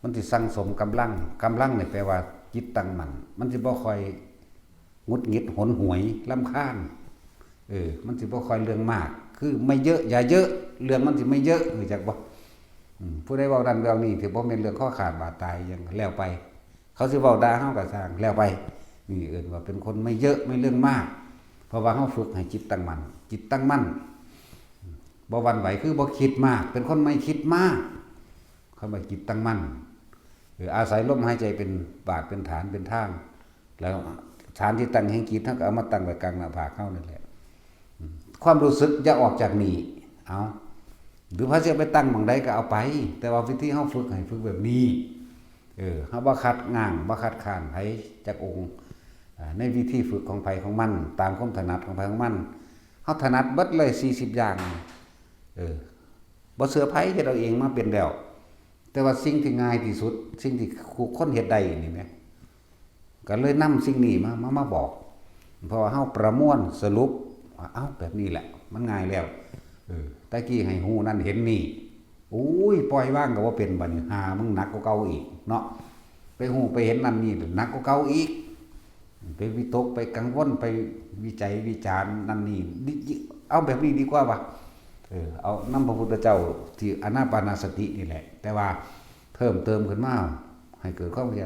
มันสิสั่งสมกำลัง กำลังนี่แปลว่าจิตตั้งมั่น มันสิบ่ค่อยหงุดหงิดหนหวยรำคาญ เออ มันสิบ่ค่อยเรื่องมาก คือไม่เยอะอย่าเยอะ เรื่องมันสิไม่เยอะ รู้จักบ่ อืม ผู้ใดเว้านั่นเว้านี่ ที่บ่แม่นเรื่องคอขาดบาดตายหยัง แล้วไป เขาสิเว้าด่าเฮาก็ซ่าง แล้วไป นี่เอิ้นว่าเป็นคนไม่เยอะไม่เรื่องมาก เพราะว่าเฮาฝึกให้จิตตั้งมั่น จิตตั้งมั่น บ่หวั่นไหว คือบ่คิดมาก เป็นคนไม่คิดมาก คำว่าจิตตั้งมั่น เออ อาศัยลมหายใจเป็นบาดเป็นฐานเป็นทาง แล้วฐานที่ตั้งแห่งจิต เฮาก็เอามาตั้งไว้กลางหน้าผากเฮานั่นแหละ อืม ความรู้สึกอย่าออกจากนี่ เอา หรือพระเจ้าไปตั้งหม่องใดก็เอาไป แต่ว่าวิธีเฮาฝึกให้ฝึกแบบนี้ เออ เฮาบ่ขัดง้าง บ่ขัดขานไผจักองค์ อ่า ในวิธีฝึกของไผของมัน ตามความถนัดของไผของมัน เฮาถนัดเบิดเลย สี่สิบ อย่าง เออ บ่เชื่อไผ เฮ็ดเอาเองมาเป็นแล้ว แต่ว่าสิ่งที่ง่ายที่สุด สิ่งที่คู่คนเฮ็ดได้นี่แหม ก็เลยนำสิ่งนี้มา มา มาบอก เพราะว่าเฮาประมวลสรุปว่า เอ้า แบบนี้แหละ มันง่ายแล้ว เออ แต่กี้ให้ฮู้นั่นเห็นนี่ โอ้ย ปล่อยวางก็บ่เป็น บัดนี้ หามึงหนักกว่าเก่าอีกเนาะ ไปฮู้ไปเห็นนั่นนี่หนักกว่าเก่าอีก ไปวิตก ไปกังวล ไปวิจัยวิจารณ์นั่นนี่ ดิ เอาแบบนี้ดีกว่าว่ะ เออ เอานำพระพุทธเจ้าที่อานาปานสตินี่แหละ แต่ว่าเพิ่มเติมขึ้นมา ให้เกิดความเข้าใจ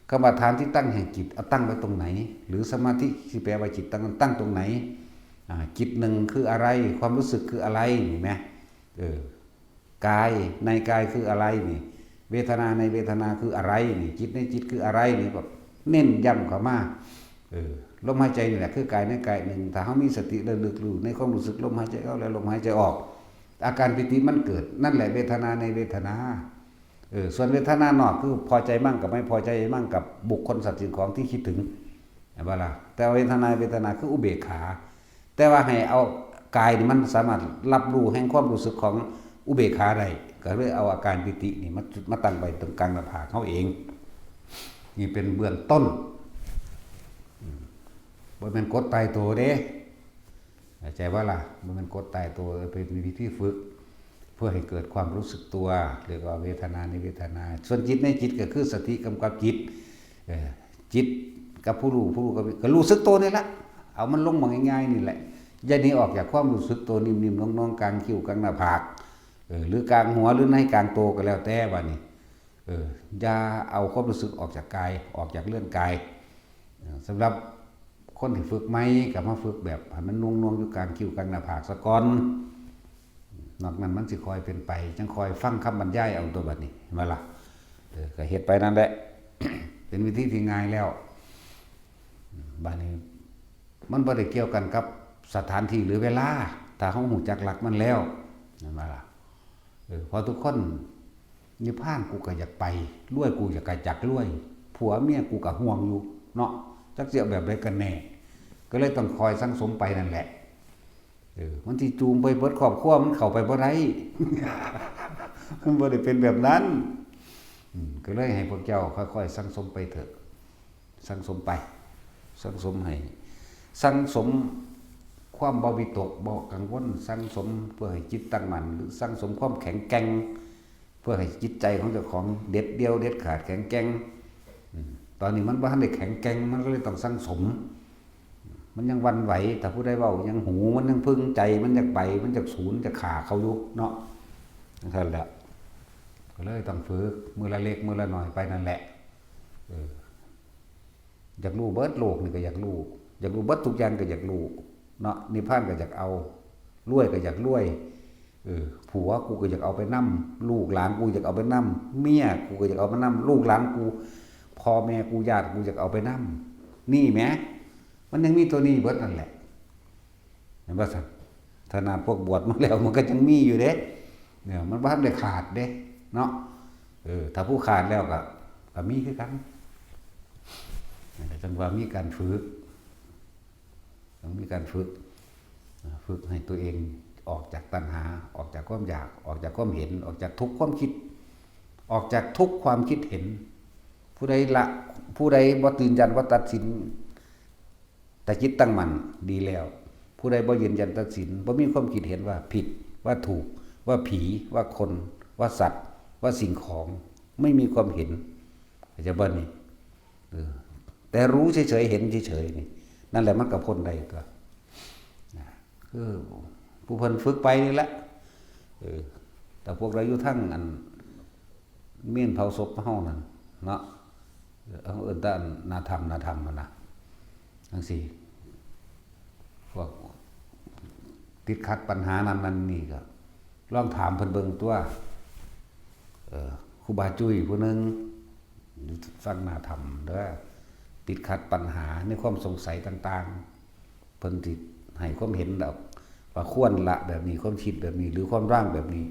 คำว่าฐานที่ตั้งแห่งจิต เอาตั้งไว้ตรงไหน หรือสมาธิที่แปลว่าจิตตั้งนั้นตั้งตรงไหน อ่า จิตหนึ่งคืออะไร ความรู้สึกคืออะไร นี่แหม เออ กาย ในกายคืออะไรนี่ เวทนาในเวทนาคืออะไรนี่ จิตในจิตคืออะไรนี่ แบบเน้นย้ำเข้ามา เออ ลมหายใจนี่แหละคือกายในกายหนึ่ง ถ้าเฮามีสติระลึกรู้ในความรู้สึกลมหายใจเข้าและลมหายใจออก อาการปีติมันเกิด นั่นแหละเวทนาในเวทนา เออ ส่วนเวทนานอกคือพอใจมั่งกับไม่พอใจมั่งกับบุคคลสัตว์สิ่งของที่คิดถึง เห็นบ่ล่ะ แต่เวทนา เวทนาคืออุเบกขา แต่ว่าให้เอากายนี่มันสามารถรับรู้แห่งความรู้สึกของอุเบกขาได้ ก็เลยเอาอาการปีตินี่มา มาตั้งไว้ตรงกลางหน้าผากเฮาเอง นี่เป็นเบื้องต้น อืม บ่แม่นกฎตายตัวเด้ เข้าใจบ่ล่ะ บ่แม่นกฎตายตัว เป็นวิธีฝึก เพื่อให้เกิดความรู้สึกตัว เรียกว่าเวทนาในเวทนา ส่วนจิตในจิตก็คือสติกำกับจิต เอ่อ จิตกับผู้รู้ ผู้รู้กับ ก็รู้สึกตัวนี่แหละ เอามันลงมาง่ายๆนี่แหละ อย่าหนีออกจากความรู้สึกตัวนิ่มๆนวลๆ กลางคิ้ว กลางหน้าผาก เออ หรือกลางหัว หรือในกลางตัวก็แล้วแต่ บัดนี้ เออ อย่าเอาความรู้สึกออกจากกาย ออกจากเรือนกาย เออ สำหรับคนที่ฝึกใหม่ก็มาฝึกแบบให้มันนวลๆอยู่กลางคิ้ว กลางหน้าผากซะก่อน นอกนั้นมันสิค่อยเป็นไป จั่งค่อยฟังคำบรรยายเอาตัว บัดนี้ เห็นบ่ล่ะ เออ ก็เฮ็ดไปนั่นแหละ เป็นวิธีที่ง่ายแล้ว บาดนี้มันบ่ได้เกี่ยวกันกับสถานที่หรือเวลา ถ้าเฮารู้จักหลักมันแล้ว แม่นบ่ล่ะ? เออ เพราะทุกคน นิพพานกูก็อยากไป รวยกูอยาก ก็อยากรวย ผัวเมียกูก็ห่วงอยู่เนาะ จักสิเอาแบบใดกันแน่ ก็เลยต้องคอยสั่งสมไปนั่นแหละ เออ มันสิจูงไปเบิดครอบครัว มันเข้าไปบ่ได้ มันบ่ได้เป็นแบบนั้น อืม ก็เลยให้พวกเจ้าค่อยๆสั่งสมไปเถอะ สั่งสมไป สั่งสมให้ สั่งสมความบ่วิตกบ่กังวล สั่งสมเพื่อให้จิตตั้งมั่น หรือสั่งสมความแข็งแกร่ง เพื่อให้จิตใจของเจ้าของเด็ดเดี่ยวเด็ดขาดแข็งแกร่ง อืม ตอนนี้มันบ่ทันได้แข็งแกร่ง มันก็เลยต้องสั่งสม มันยังหวั่นไหว ถ้าผู้ใดเว้ายังหู มันยังพึงใจ มันอยากไป มันอยากสูญ อยากฆ่าเขาอยู่เนาะ จั่งซั้นแหละ ก็เลยต้องฝึก มื้อละเล็ก มื้อละน้อยไปนั่นแหละ เออ อยากรู้เบิดโลกนี่ก็อยากรู้ อยากรู้เบิดทุกอย่างก็อยากรู้เนาะ นิพพานก็อยากเอา รวยก็อยากรวย เออ ผัวกูก็อยากเอาไปนำ ลูกหลานกูอยากเอาไปนำ เมียกูก็อยากเอาไปนำ ลูกหลานกู พ่อแม่กู ญาติกูอยากเอาไปนำ นี่แหม มันยังมีตัวนี้เบิดนั่นแหละ เห็นบ่ซั่น? ขนาดพวกบวชมาแล้วมันก็ยังมีอยู่เด้ เนี่ย มันบ่ทันได้ขาดเด้ เนาะ เออ ถ้าผู้ขาดแล้วก็ ก็มีคือกัน นั่นแหละ จั่งว่ามีการฝึก ต้องมีการฝึก ฝึกให้ตัวเองออกจากตัณหา ออกจากความอยาก ออกจากความเห็น ออกจากทุกข์ความคิด ออกจากทุกข์ความคิดเห็น ผู้ใดละ ผู้ใดบ่ยืนยันว่าตัดสิน แต่จิตตั้งมั่นดีแล้ว ผู้ใดบ่ยืนยันตัดสิน บ่มีความคิดเห็นว่าผิด ว่าถูก ว่าผี ว่าคน ว่าสัตว์ ว่าสิ่งของ ไม่มีความเห็น เข้าใจบ่นี่? เออ แต่รู้เฉยๆ เห็นเฉยๆ นี่ นั่นแหละมันก็พ้นได้ตั๊ว นะ คือผู้เพิ่นฝึกไปนี่แหละ เออ แต่พวกเราอยู่ทางอัน เมนเผาศพเฮานั่นเนาะ เออ เอิ้นแต่อันหน้าถ้ำ หน้าถ้ำหั่นน่ะ จั่งซี้ พวกติดขัดปัญหานั่นนั่นนี่ก็ ลองถามเพิ่นเบิ่งตั๊ว เออ ครูบาจุ้ยผู้หนึ่ง อยู่ฝั่งหน้าถ้ำเด้อ ติดขัดปัญหาในความสงสัยต่างๆ เพิ่นสิให้ความเห็นดอก ว่าควรละแบบนี้ ควรคิดแบบนี้ หรือควรวางแบบนี้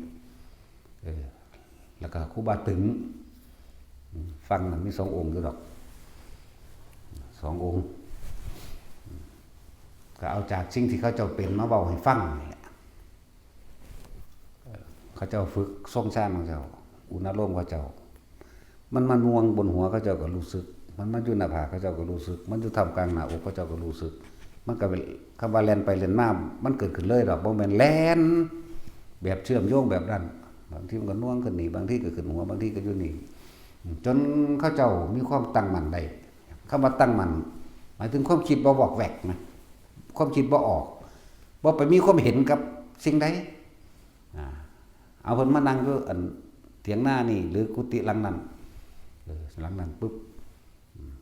เออ แล้วก็ครูบาตึง อืม ฝั่งนั้นมีสององค์อยู่ดอก สององค์ ก็เอาจากสิ่งที่เขาเจ้าเป็นมาเว้าให้ฟังนี่แหละ เอ่อ เขาเจ้าฝึกทรงฌานของเจ้า อุณาโลมเขาเจ้า มันมาน่วงบนหัวเขาเจ้าก็รู้สึก มันมาอยู่หน้าผากเขาเจ้าก็รู้สึก มันอยู่ท่ามกลางหน้าอกเขาเจ้าก็รู้สึก มันก็เป็น คำว่าแล่นไปแล่นมา มันเกิดขึ้นเลยดอก บ่แม่นแล่นแบบเชื่อมโยงแบบนั้น บางทีมันก็น่วงขึ้นนี่ บางทีก็ขึ้นหัว บางทีก็อยู่นี่ จนเขาเจ้ามีความตั้งมั่นได้ คำว่าตั้งมั่น หมายถึงความคิดบ่วอกแวกนะ ความคิดบ่ออก บ่ไปมีความเห็นกับสิ่งใด อ่า เอาเพิ่นมานั่งอยู่อันเถียงนานี่ หรือกุฏิหลังนั้น เออ หลังนั้นปุ๊บ อืม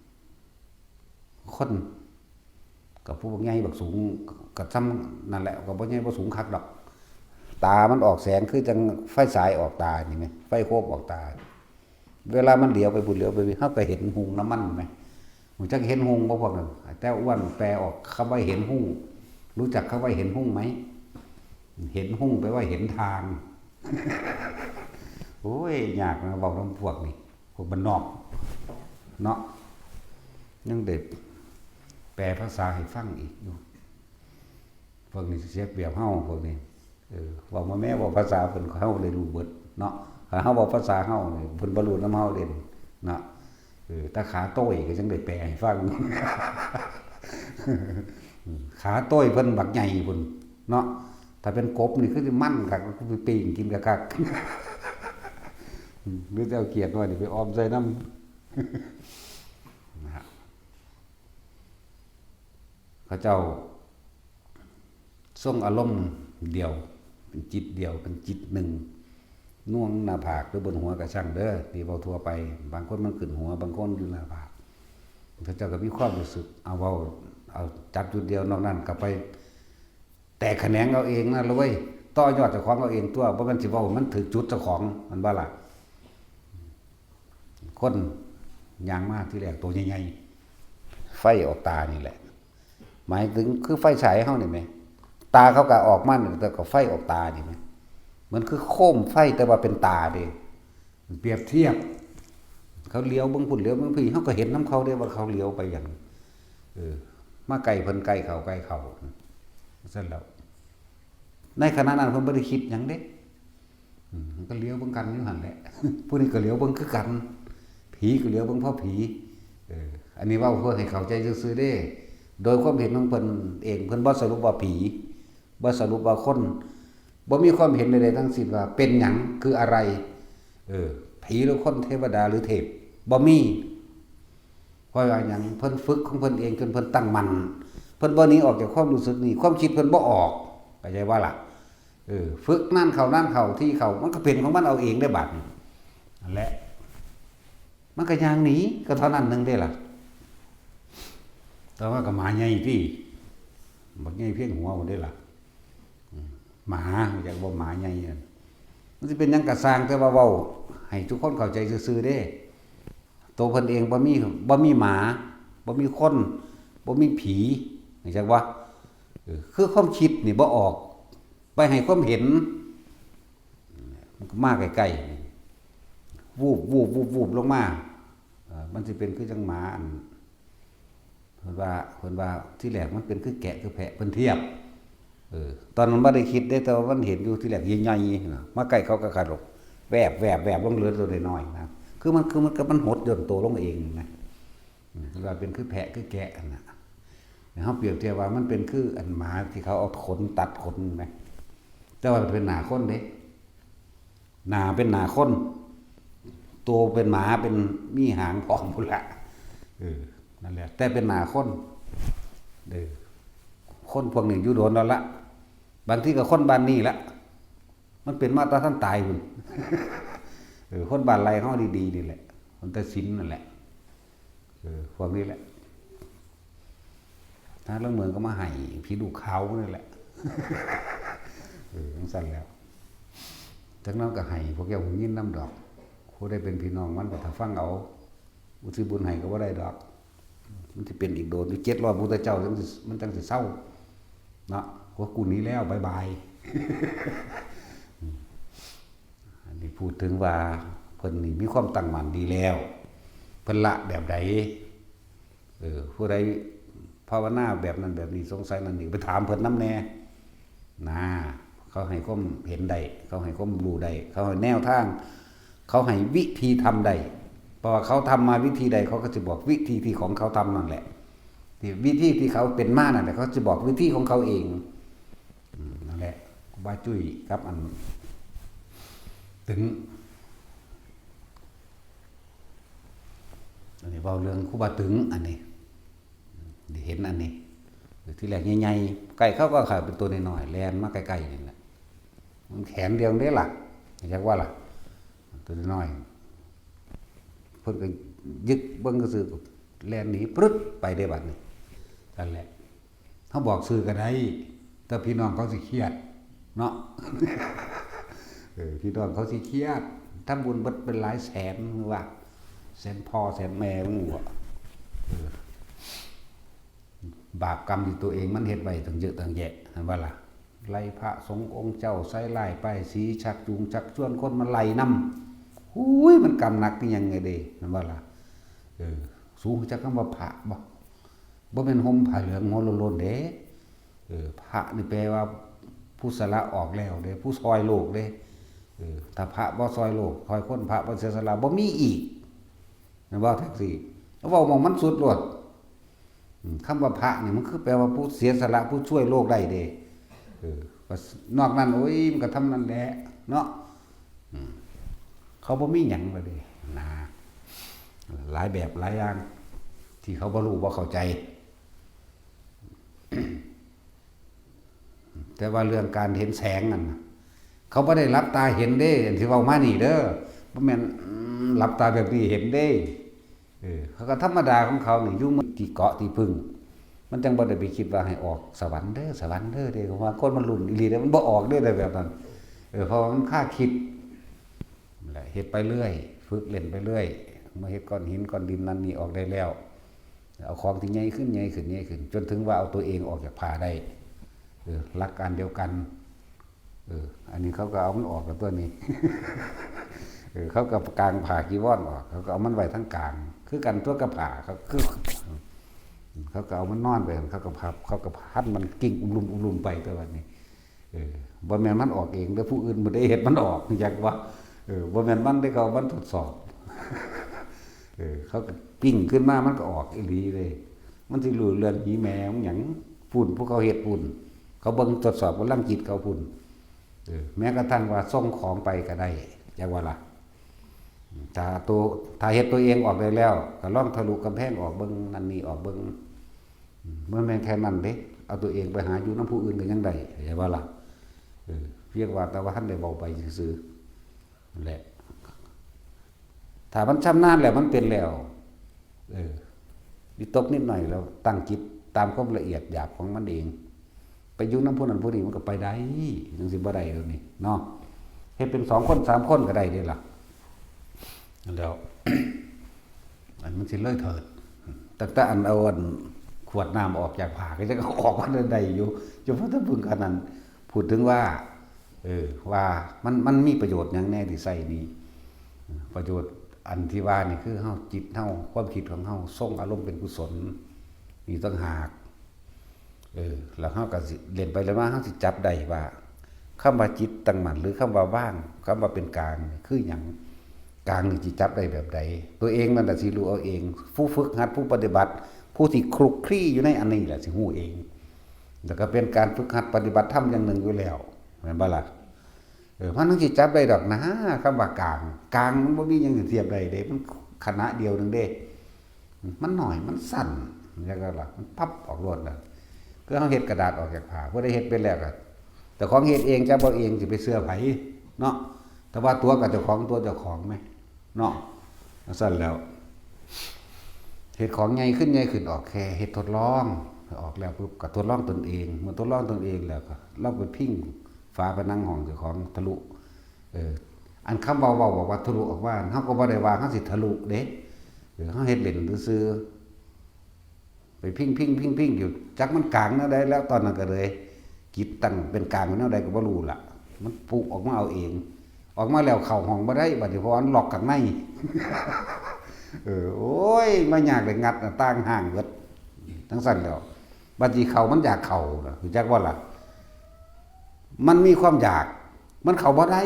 คน ก็ผู้บักใหญ่บักสูง ก็ส่ำนั่นแหละ ก็บ่ใหญ่บ่สูงคักดอก ตามันออกแสงคือจั่งไฟฉายออกตานี่แหม ไฟโคมออกตา เวลามันเหลียวไปพุ้นเหลียวไปพี้ เฮาก็เห็นฮุ่งนำมันแหม รู้จักเห็นฮุ่งบ่พวกนั้น? แต่อ้วนแปลออกคำว่าเห็นฮุ่ง รู้จักคำว่าเห็นฮุ่งไหม? เห็นฮุ่งแปลว่าเห็นทาง โอ้ย ยากนะ เว้านำพวกนี้ พวกบ้านนอก เนาะ ยังได้แปลภาษาให้ฟังอีกอยู่ พวกนี้เสียเปรียบเฮา พวกนี้ เออ เว้ามาแม้ เว้าภาษาเพิ่น เฮาเลยรู้เบิดเนาะ ถ้าเฮาเว้าภาษาเฮานี่ เพิ่นบ่รู้นำเฮาเด้เนาะ เออ แต่ขาโต้ยก็จั่งได้แปลให้ฟัง ขาโต้ยเพิ่นบักใหญ่พุ้นเนาะ ถ้าเป็นกบนี่คือสิมันคัก คือสิปิ้งกินคักๆ หรือจะเอาเขียดน้อยนี่ไปออมใส่นำ นะฮะ เขาเจ้าทรงอารมณ์เดียว เป็นจิตเดียว เป็นจิตหนึ่ง น่วงหน้าผากหรือบนหัวก็ช่างเด้อ นี่เว้าทั่วไป บางคนมันขึ้นหัว บางคนอยู่หน้าผาก เขาเจ้าก็มีความรู้สึก เอาเว้า เอาจับจุดเดียว นอกนั้นก็ไปแตกแขนงเอาเองนั่นละเว้ย ต่อยอดเจ้าของเอาเองตั๊ว บ่แม่นสิเว้าให้มันถืกจุดเจ้าของ แม่นบ่ล่ะ? คนย่างมาทีแรกโตใหญ่ ไฟออกตานี่แหละ หมายถึงคือไฟฉายเฮานี่แหม ตาเขาก็ออกมานี่ แต่ก็ไฟออกตานี่แหม เหมือนคือโคมไฟแต่ว่าเป็นตาเด้ เปรียบเทียบ เขาเหลียวเบิ่งพุ้นเหลียวเบิ่งพี้ เฮาก็เห็นนำเขาเด้ว่าเขาเหลียวไปหยัง เออ มาใกล้เพิ่นใกล้เขาใกล้เขา ซั่นแล้ว ในขณะนั้นเพิ่นบ่ได้คิดหยังเด้ อืม ก็เหลียวเบิ่งกันอยู่หั่นแหละ ผู้นี้ก็เหลียวเบิ่งคือกัน ผีก็เหลียวเบิ่งเพราะผี เออ อันนี้เว้าเพื่อให้เข้าใจซื่อๆเด้ โดยความเห็นของเพิ่นเอง เพิ่นบ่สรุปว่าผี บ่สรุปว่าคน บ่มีความเห็นใดๆทั้งสิ้นว่าเป็นหยัง คืออะไร เออ ผีหรือคน เทวดาหรือเทพ บ่มี เพราะว่าหยัง เพิ่นฝึกของเพิ่นเองจนเพิ่นตั้งมั่น เพิ่นบ่หนีออกจากความรู้สึกนี้ ความคิดเพิ่นบ่ออก เข้าใจบ่ล่ะ เออ ฝึกนานเข้านานเข้า ทีเข้า มันก็เป็นของมันเอาเองได้บัดนี้ นั่นแหละ มันก็ย่างหนี ก็เท่านั้นหนึ่งเด้ล่ะ แต่ว่าก็หมาใหญ่ติ บักใหญ่เพียงหัวพุ้นเด้ล่ะ อืม หมา อยากว่าหมาใหญ่นั่น มันสิเป็นหยังกะซ่าง แต่ว่าเว้าให้ทุกคนเข้าใจซื่อๆเด้ ตัวเพิ่นเองบ่มี บ่มีหมา บ่มีคน บ่มีผี เข้าใจบ่ เออ คือความคิดนี่บ่ออก ไปให้ความเห็น มันก็มาใกล้ๆ นี่ วูบ วูบ วูบ วูบลงมา เอ่อ มันสิเป็นคือจังหมาอัน เพิ่นว่า เพิ่นว่าที่แรกมันเป็นคือแกะคือแพะ เพิ่นเทียบ เออ ตอนนั้นบ่ได้คิดเด้ แต่ว่ามันเห็นอยู่ที่แรกใหญ่ๆนะ มาใกล้เขาก็ขาดหลบ แวบ แวบ แวบลงเหลือตัวน้อยๆนะ คือมัน คือมันก็มันหดหย่อนตัวลงเองนะ อืม เพิ่นว่าเป็นคือแพะคือแกะนั่นน่ะ เฮาเปรียบเทียบว่ามันเป็นคืออันหมาที่เขาเอาขนตัดขนนะ แต่ว่ามันเป็นหน้าคนเด้ หน้าเป็นหน้าคน ตัวเป็นหมา เป็นมีหางพร้อมพุ้นละ เออ นั่นแหละ แต่เป็นหน้าคน เออ คนพวกนี้อยู่โดนแล้วละ บางทีก็คนบ้านนี้ละ มันเป็นมาแต่ทันตายพุ้น เออ คนบ้านไร่เฮาดีๆนี่แหละ คนแต่สินนั่นแหละ เออ พวกนี้แหละ ถ้าลางเมืองก็มาให้ผีลูกขาวนั่นแหละ เออ จังซั่นแล้ว จักหน่อยก็ให้พวกเจ้าหูยินนำดอก ผู้ใดเป็นพี่น้องมันก็ถ้าฟังเอา อุทิศบุญให้ก็บ่ได้ดอก มันสิเป็นอีกโดนอยู่ เจ็ดร้อยพุทธเจ้าจังสิ มันจังสิเซา เนาะ ว่ากูหนีแล้ว บ๊ายบาย อันนี้พูดถึงว่าเพิ่นนี่มีความตั้งมั่นดีแล้ว เพิ่นละแบบใด เออ ผู้ใดภาวนาแบบนั้นแบบนี้ สงสัยนั่นนี่ ไปถามเพิ่นนำแน่ นะ เขาให้ความเห็นได้ เขาให้ความรู้ได้ เขาให้แนวทาง เขาให้วิธีทำได้ เพราะว่าเขาทำมาวิธีใด เขาก็สิบอกวิธีที่ของเขาทำนั่นแหละ ที่วิธีที่เขาเป็นมานั่นแหละ เขาสิบอกวิธีของเขาเอง อืม นั่นแหละ ครูบาจุ้ยกับอันตึง อันนี้เว้าเรื่องครูบาตึง อันนี้ ได้เห็นอันนี้ ที่แรกใหญ่ๆ ใกล้เขาก็ขาเป็นตัวน้อยๆ แล่นมาใกล้ๆ นี่แหละ มันแขนเดียวเด้ล่ะ จักว่าล่ะ ตัวน้อย เพิ่นก็ยึกเบิ่งซื่อๆ แล่นหนีปรึ๊ดไปได้บัดนี้ นั่นแหละ เฮาบอกซื่อก็ได้ แต่พี่น้องเขาสิเครียด เนาะ เออ พี่น้องเขาสิเครียด ทำบุญเบิดเป็นหลายแสน หรือว่า แสนพ่อแสนแม่มึงบ่ เออ บาปกรรมที่ตัวเองมันเฮ็ดไว้ตั้งเยอะตั้งแยะ หันบ่ล่ะ ไล่พระสงฆ์องค์เจ้า ใส่ร้ายป้ายสี ชักจูงชักชวนคนมาไล่นำ อุ้ย มันกรรมหนักคือหยังไงเด้ หันบ่ล่ะ เออ สูงจักคำว่าพระบ่ บ่แม่นห่มผ้าเหลืองหัวโล้นๆเด้ เออ พระนี่แปลว่าผู้สละออกแล้วเด้ ผู้ซอยโลกเด้ เออ ถ้าพระบ่ซอยโลก ซอยคน พระบ่เสียสละ บ่มีอีก แม่นบ่ แท็กซี่ เว้าหม่องมันสุดโลด อืม คำว่าพระนี่มันคือแปลว่าผู้เสียสละ ผู้ช่วยโลกได้เด้ เออ นอกนั้น โอ้ย มันก็ทำนั่นแหละ เนาะ อืม เขาบ่มีหยังเลยเด้ นะ หลายแบบหลายอย่าง ที่เขาบ่รู้บ่เข้าใจ แต่ว่าเรื่องการเห็นแสงนั่นน่ะ เขาบ่ได้หลับตาเห็นเด้ อันที่เว้ามานี่เด้อ บ่แม่น อืม หลับตาแบบนี้เห็นเด้ เออ เขาก็ธรรมดาของเขานี่ อยู่เมืองที่เกาะที่พึ่ง มันจังบ่ได้ไปคิดว่าให้ออกสวรรค์เด้อ สวรรค์เด้อเด้ เพราะว่าคนมันรุ่นอีหลีเด้ มันบ่ออกเด้อ แต่แบบนั้น เออ เพราะว่ามันคาคิด นั่นแหละ เฮ็ดไปเรื่อย ฝึกเล่นไปเรื่อย มาเฮ็ดก้อนหินก้อนดินนั่นนี่ออกได้แล้ว เอาของที่ใหญ่ขึ้น ใหญ่ขึ้น ใหญ่ขึ้น จนถึงว่าเอาตัวเองออกจากผ้าได้ เออ หลักการเดียวกัน เออ อันนี้เขาก็เอามันออกกับตัวนี้ เออ เขาก็กางผ้าจีวรออก เขาก็เอามันไว้ทั้งกลาง คือกันตัวกับผ้า เขาคือ เขาก็เอามันนอนไป เขาก็พับ เขาก็พันมันกิ่งอุ้มลุ่มอุ้มลุ่มไปตัวนี้ เออ บ่แม่นมันออกเองเด้อ ผู้อื่นบ่ได้เฮ็ดมันออก จักว่า เออ บ่แม่นมันได้ เขามันทดสอบ เออ เขาก็ปิ้งขึ้นมา มันก็ออกอีหลีเลย มันสิรู้เรื่องผีแม่มันหยัง พุ่น ผู้เขาเฮ็ดพุ่น เขาเบิ่งทดสอบกำลังจิตเขาพุ่น เออ แม้กระทั่งว่าส่งของไปก็ได้ จักว่าล่ะ ถ้าตัว ถ้าเฮ็ดตัวเองออกได้แล้ว ก็ลองทะลุกำแพงออกเบิ่ง นั่นนี่ออกเบิ่ง อืม บ่แม่นแค่นั้นเด้ เอาตัวเองไปหาอยู่นำผู้อื่นก็ยังได้ เข้าใจบ่ล่ะ เออ เพียงว่าแต่ว่าทันได้เว้าไปซื่อๆ นั่นแหละ ถ้ามันชำนาญแล้ว มันเป็นแล้ว เออ วิตกนิดหน่อยแล้ว ตั้งจิตตามความละเอียดหยาบของมันเอง ไปอยู่นำผู้นั้นผู้นี้มันก็ไปได้ จั่งสิบ่ได้แล้วนี่เนาะ เฮ็ดเป็นสองคนสามคนก็ได้เด้ล่ะ แล้ว อันมันสิเลยเถิด ตั้งแต่อันเอาอันขวดน้ำออกจากผ้าก็ยังเอาออกมาได้อยู่ เฉพาะแต่เพิ่งขนาดนั้น พูดถึงว่า เออ ว่ามัน มันมีประโยชน์หยังแน่ที่ใส่นี่ ประโยชน์อันที่ว่านี่คือเฮา จิตเฮา ความคิดของเฮาทรงอารมณ์เป็นกุศล นี่ต่างหาก เออ แล้วเฮาก็สิเล่นไปเล่นมา เฮาสิจับได้ว่า คำว่าจิตตั้งมั่น หรือคำว่าวาง คำว่าเป็นกลาง คือหยัง กลางนี่สิจับได้แบบใด ตัวเองนั่นแหละสิรู้เอาเอง ผู้ฝึกหัด ผู้ปฏิบัติ ผู้ที่คลุกคลีอยู่ในอันนี้แหละสิรู้เอง แล้วก็เป็นการฝึกหัดปฏิบัติธรรมอย่างหนึ่งอยู่แล้ว แม่นบ่ล่ะ เออ มันถึงสิจับได้ดอกนะ คำว่ากลาง กลางมันบ่มีหยังสิเทียบได้เด้ มันขณะเดียวหนึ่งเด้ มันน้อย มันสั้น จั่งใดล่ะ มันปั๊บออกโลดน่ะ คือเฮาเฮ็ดกระดาษออกจากผ้า ผู้ใดเฮ็ดเป็นแล้วก็ เจ้าของเฮ็ดเอง จับเอาเอง สิไปเชื่อไผเนาะ แต่ว่าตัวกับเจ้าของ ตัวเจ้าของแหมเนาะ จั่งซั้นแล้ว เฮ็ดของใหญ่ขึ้น ใหญ่ขึ้น ออกแค่เฮ็ดทดลอง ออกแล้วปุ๊บก็ทดลองตนเอง เมื่อทดลองตนเองแล้วก็ลองไปพิงฝาผนังห้องเจ้าของทะลุ เออ อันคำเว้า เว้าบอกว่าทะลุออกมา เฮาก็บ่ได้ว่าเฮาสิทะลุเด้ เออ เฮาเฮ็ดเล่นซื่อๆ ไปพิง พิง พิง พิงอยู่ จักมันกลางแนวใดแล้ว ตอนนั้นก็เลย จิตตั้งเป็นกลางแนวใดก็บ่รู้ล่ะ มันปุ๊ออกมาเอาเอง ออกมาแล้วเข้าห้องบ่ได้ บัดนี้ เพราะว่ามันล็อกข้างใน เออ โอ้ย มายากได้งัดหน้าต่างห้างเบิด จั่งซั้นแล้ว บัดนี้เข้ามันอยากเข้าน่ะ รู้จักบ่ล่ะ มันมีความอยาก มันเข้าบ่ได้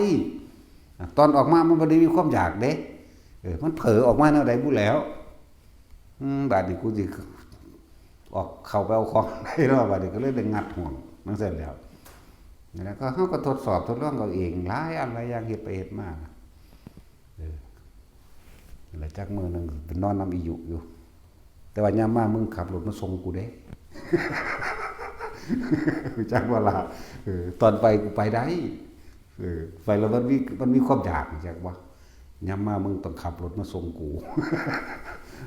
ตอนออกมามันบ่ได้มีความอยากเด้ เออ มันเผลอออกมาแนวใดบุแล้ว อืม บาดนี้กูสิออกเข้าไปเอาของได้เนาะ บาดนี้ก็เลยได้งัดห้อง จั่งซั้นแล้ว นั่นแหละ ก็เฮาก็ทดสอบทดลองเอาเอง หลายอันหลายอย่าง เฮ็ดไปเฮ็ดมา เออ นั่นแหละ จักมื้อหนึ่งไปนอนนำอีหยุอยู่ แต่ว่ายามมามึงขับรถมาส่งกูเด้ รู้จักบ่ล่ะ เออ ตอนไปกูไปได้ เออ ไปแล้วมันมี มันมีความอยาก รู้จักบ่ ยามมามึงต้องขับรถมาส่งกู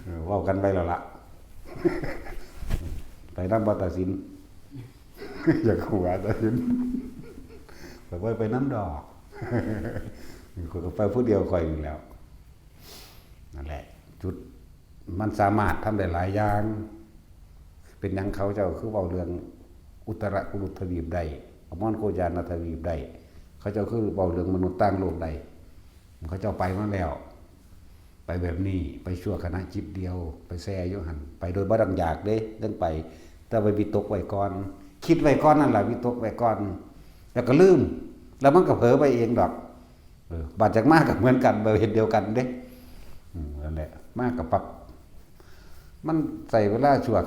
เออ เว้ากันไว้แล้วล่ะ ไปนำบ่ตาสิน อยากหัวตาสิน ไปบ่ไปนำดอก ข้อยก็ไปผู้เดียวข้อยนี่แหล้ว นั่นแหละ จุดมันสามารถทำได้หลายอย่าง เป็นหยังเขาเจ้าคือเว้าเรื่องอุตรกุรุทวีปได้ อมรโกยานทวีปได้ เขาเจ้าคือเว้าเรื่องมนุษย์ต่างโลกได้ เขาเจ้าไปมาแล้ว ไปแบบนี้ ไปชั่วขณะจิตเดียว ไปแช่อยู่หั่น ไปโดยบ่ต้องอยากเด้ เรื่องไป แต่ไปวิตกไว้ก่อน คิดไว้ก่อนนั่นล่ะ วิตกไว้ก่อน แล้วก็ลืม แล้วมันก็เผลอไปเองดอก เออ บาดจักมาก็เหมือนกัน บ่เฮ็ดเดียวกันเด้ อืม นั่นแหละ มาก็ปั๊บ มันใช้เวลาชั่ว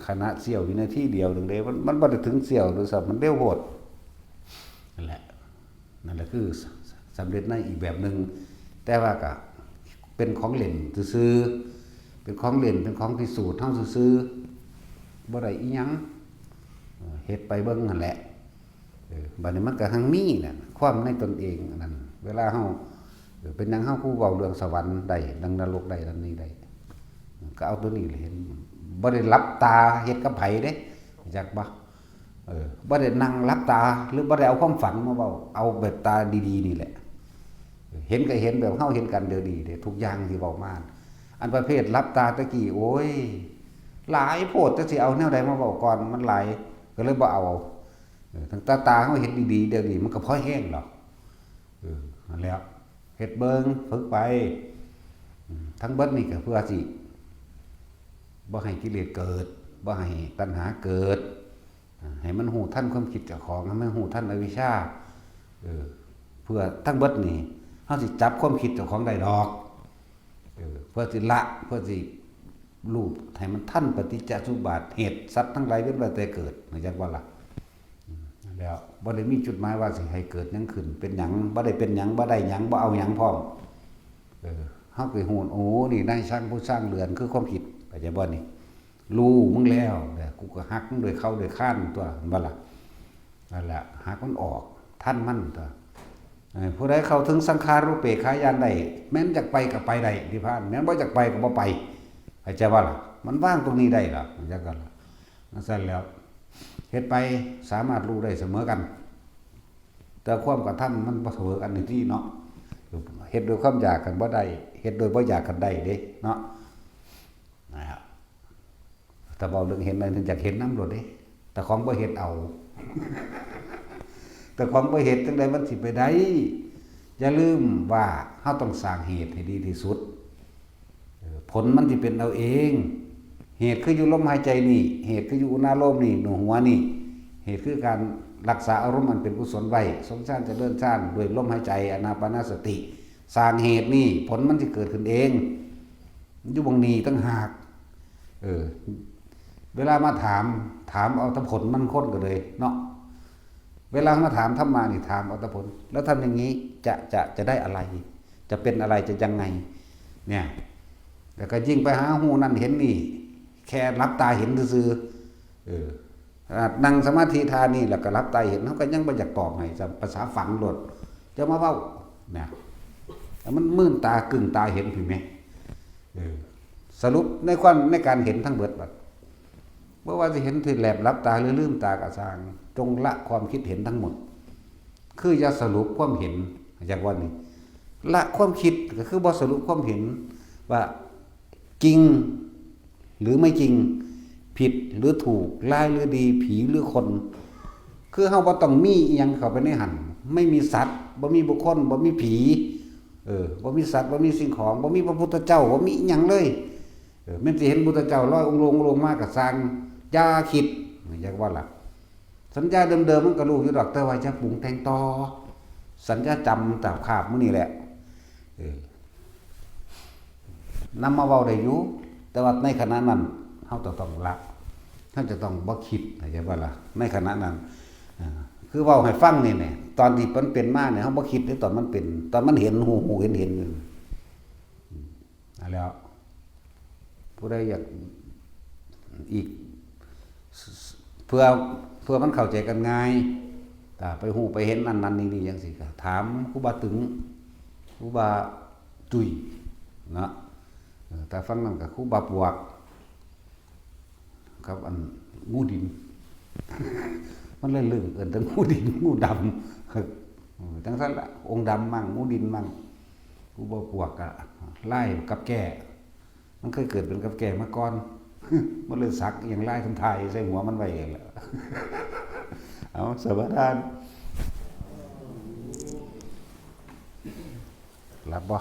ขณะเสี้ยววินาทีเดียวหนึ่งเด้ มัน มันบ่ได้ถึงเสี้ยวด้วยซ้ำ มันเร็วโพด นั่นแหละ นั่นแหละคือส- สำเร็จในอีกแบบหนึ่ง แต่ว่าก็เป็นของเล่นซื่อๆ เป็นของเล่น เป็นของพิสูจน์เฮาซื่อๆ บ่ได้อิหยัง เออ เฮ็ดไปเบิ่งนั่นแหละ เออ บัดนี้มันก็หังมีนั่น ความในตนเองอันนั้น เวลาเฮา เออ เป็นหยังเฮาคือเว้าเรื่องสวรรค์ได้ เรื่องนรกได้ เรื่องนี้ได้ ก็เอาตัวนี้แหละเห็น บ่ได้หลับตาเฮ็ดกับไผเด้ รู้จักบ่ เออ บ่ได้นั่งหลับตา หรือบ่ได้เอาความฝันมาเว้า เอาแบบตาดีๆ นี่แหละ เห็นก็เห็นแบบเฮาเห็นกันเดี๋ยวนี้เด้ ทุกอย่างที่เว้ามา อันประเภทหลับตาตะกี้ โอ้ย หลายโพด จักสิเอาแนวใดมาเว้าก่อน มันหลาย ก็เลยบ่เอา เออ ตั้งแต่ตาเฮาเฮ็ดดีๆ เดี๋ยวนี้มันก็พอแฮงดอก เออ นั่นแหละ เฮ็ดเบิ่ง ฝึกไป อืม ทั้งเบิดนี่ก็เพื่อสิ บ่ให้กิเลสเกิด บ่ให้ตัณหาเกิด อ่า ให้มันฮู้ทันความคิดเจ้าของ ให้มันฮู้ทันอวิชชา เออ เพื่อทั้งเบิดนี่ เฮาสิจับความคิดเจ้าของได้ดอก เออ เพื่อสิละ เพื่อสิรู้ให้มันทันปฏิจจสมุปบาท เหตุสัตว์ทั้งหลายเวียนว่ายแต่เกิด เข้าใจบ่ล่ะ อืม แล้วบ่ได้มีจุดหมายว่าสิให้เกิดหยังขึ้น เป็นหยัง บ่ได้เป็นหยัง บ่ได้หยัง บ่เอาหยังพร้อม เออ เฮาก็ฮู้ โอ้ นี่นายช่างผู้สร้างเรือนคือความคิด เข้าใจบ่นี่ รู้มึงแล้ว แต่กูก็ฮักมึงด้วยเข่าด้วยคานตั๊ว แม่นบ่ล่ะ นั่นแหละ ฮักมันออก ทันมันตั๊ว เออ ผู้ใดเข้าถึงสังขารูปเปกขาญาณได้ แม่นอยากไปก็ไปได้ นิพพาน แม่นบ่อยากไปก็บ่ไป เข้าใจบ่ล่ะ มันวางตรงนี้ได้ล่ะ เข้าใจกันล่ะ จั่งซั้นแล้ว เฮ็ดไปสามารถรู้ได้เสมอกัน แต่ความกระทำมันบ่เสมอกันนี่ติเนาะ เฮ็ดด้วยความอยากกันบ่ได้ เฮ็ดโดยบ่อยากกันได้เด้เนาะ นะครับ ถ้าเว้าเรื่องเห็นนั่นอยากเห็นนำโลดเด้ แต่ของบ่เฮ็ดเอา แต่ของบ่เฮ็ดจั่งใดมันสิไปได้ อย่าลืมว่าเฮาต้องสร้างเหตุให้ดีที่สุด เออ ผลมันสิเป็นเอาเอง เหตุคืออยู่ลมหายใจนี่ เหตุคืออยู่อุณาโลมนี่ หนวดหัวนี่ เหตุคือการรักษาอารมณ์อันเป็นกุศลไว้ ทรงฌานเจริญฌานด้วยลมหายใจ อานาปานสติ สร้างเหตุนี่ ผลมันสิเกิดขึ้นเอง อยู่หม่องนี้ต่างหาก เออ เวลามาถาม ถามเอาแต่ผลมันคนก็เลยเนาะ เวลามาถามธรรมะนี่ถามเอาแต่ผล แล้วทำอย่างนี้จะ จะ จะได้อะไร จะเป็นอะไร จะยังไง เนี่ย แล้วก็ยิ่งไปหาฮู้นั่นเห็นนี่ แค่หลับตาเห็นซื่อๆ เออ ขนาดนั่งสมาธิท่านี่แล้วก็หลับตาเห็น เฮาก็ยังบ่อยากตอบให้ ภาษาฝังโลด จะมาเว้า เนี่ย แต่มันมื่นตากึ่งตาเห็นพี้แหม เออ สรุปในความ ในการเห็นทั้งเบิดบัด บ่ว่าสิเห็นที่แลบหลับตาหรือลืมตาก็ซ่าง จงละความคิดเห็นทั้งหมด คืออย่าสรุปความเห็น เข้าใจบ่นี่ ละความคิดก็คือบ่สรุปความเห็น ว่าจริงหรือไม่จริง ผิดหรือถูก ร้ายหรือดี ผีหรือคน คือเฮาบ่ต้องมีอิหยังเข้าไปในหั่น ไม่มีสัตว์ บ่มีบุคคล บ่มีผี เออ บ่มีสัตว์ บ่มีสิ่งของ บ่มีพระพุทธเจ้า บ่มีอิหยังเลย เออ แม่นสิเห็นพุทธเจ้าลอยองค์ลงองค์ลงมาก็ซ่าง อย่าคิด เข้าใจบ่ล่ะ สัญญาเดิมๆมันก็รู้อยู่ดอก แต่ว่าอย่าปรุงแต่งต่อ สัญญาจำตราบคาบมื้อนี้แหละ เออ นำมาเว้าได้อยู่ แต่ว่าในขณะนั้นเฮาจะต้องละ เฮาจะต้องบ่คิด เข้าใจบ่ล่ะ ในขณะนั้น อ่า คือเว้าให้ฟังนี่แหละ ตอนที่มันเป็นมาเนี่ย เฮาบ่คิดเด้ ตอนมันเป็น ตอนมันเห็น ฮู้ๆ เห็นๆ อยู่ อืม นั่นแหล้ว ผู้ใดอยากอีก เพื่อ เพื่อมันเข้าใจกันง่าย ถ้าไปฮู้ไปเห็นนั่นนั่นนี่นี่จั่งซี้ก็ถามครูบาตึง ครูบาจุ้ย เนาะ เออ ถ้าฟังนั่นก็ครูบาปวก ครับ อันงูดิน มันเลยเรื่องเอิ้นแต่งูดิน งูดำ เออ จั่งซั้นล่ะ องค์ดำมั่ง งูดินมั่ง ครูบาปวกอะ ลายกับแก้ มันเคยเกิดเป็นกับแก้มาก่อน มันเลยสักอิหยังลายทำทายใส่หัวมันไว้เองแหละ เอา สมาทาน หลับบ่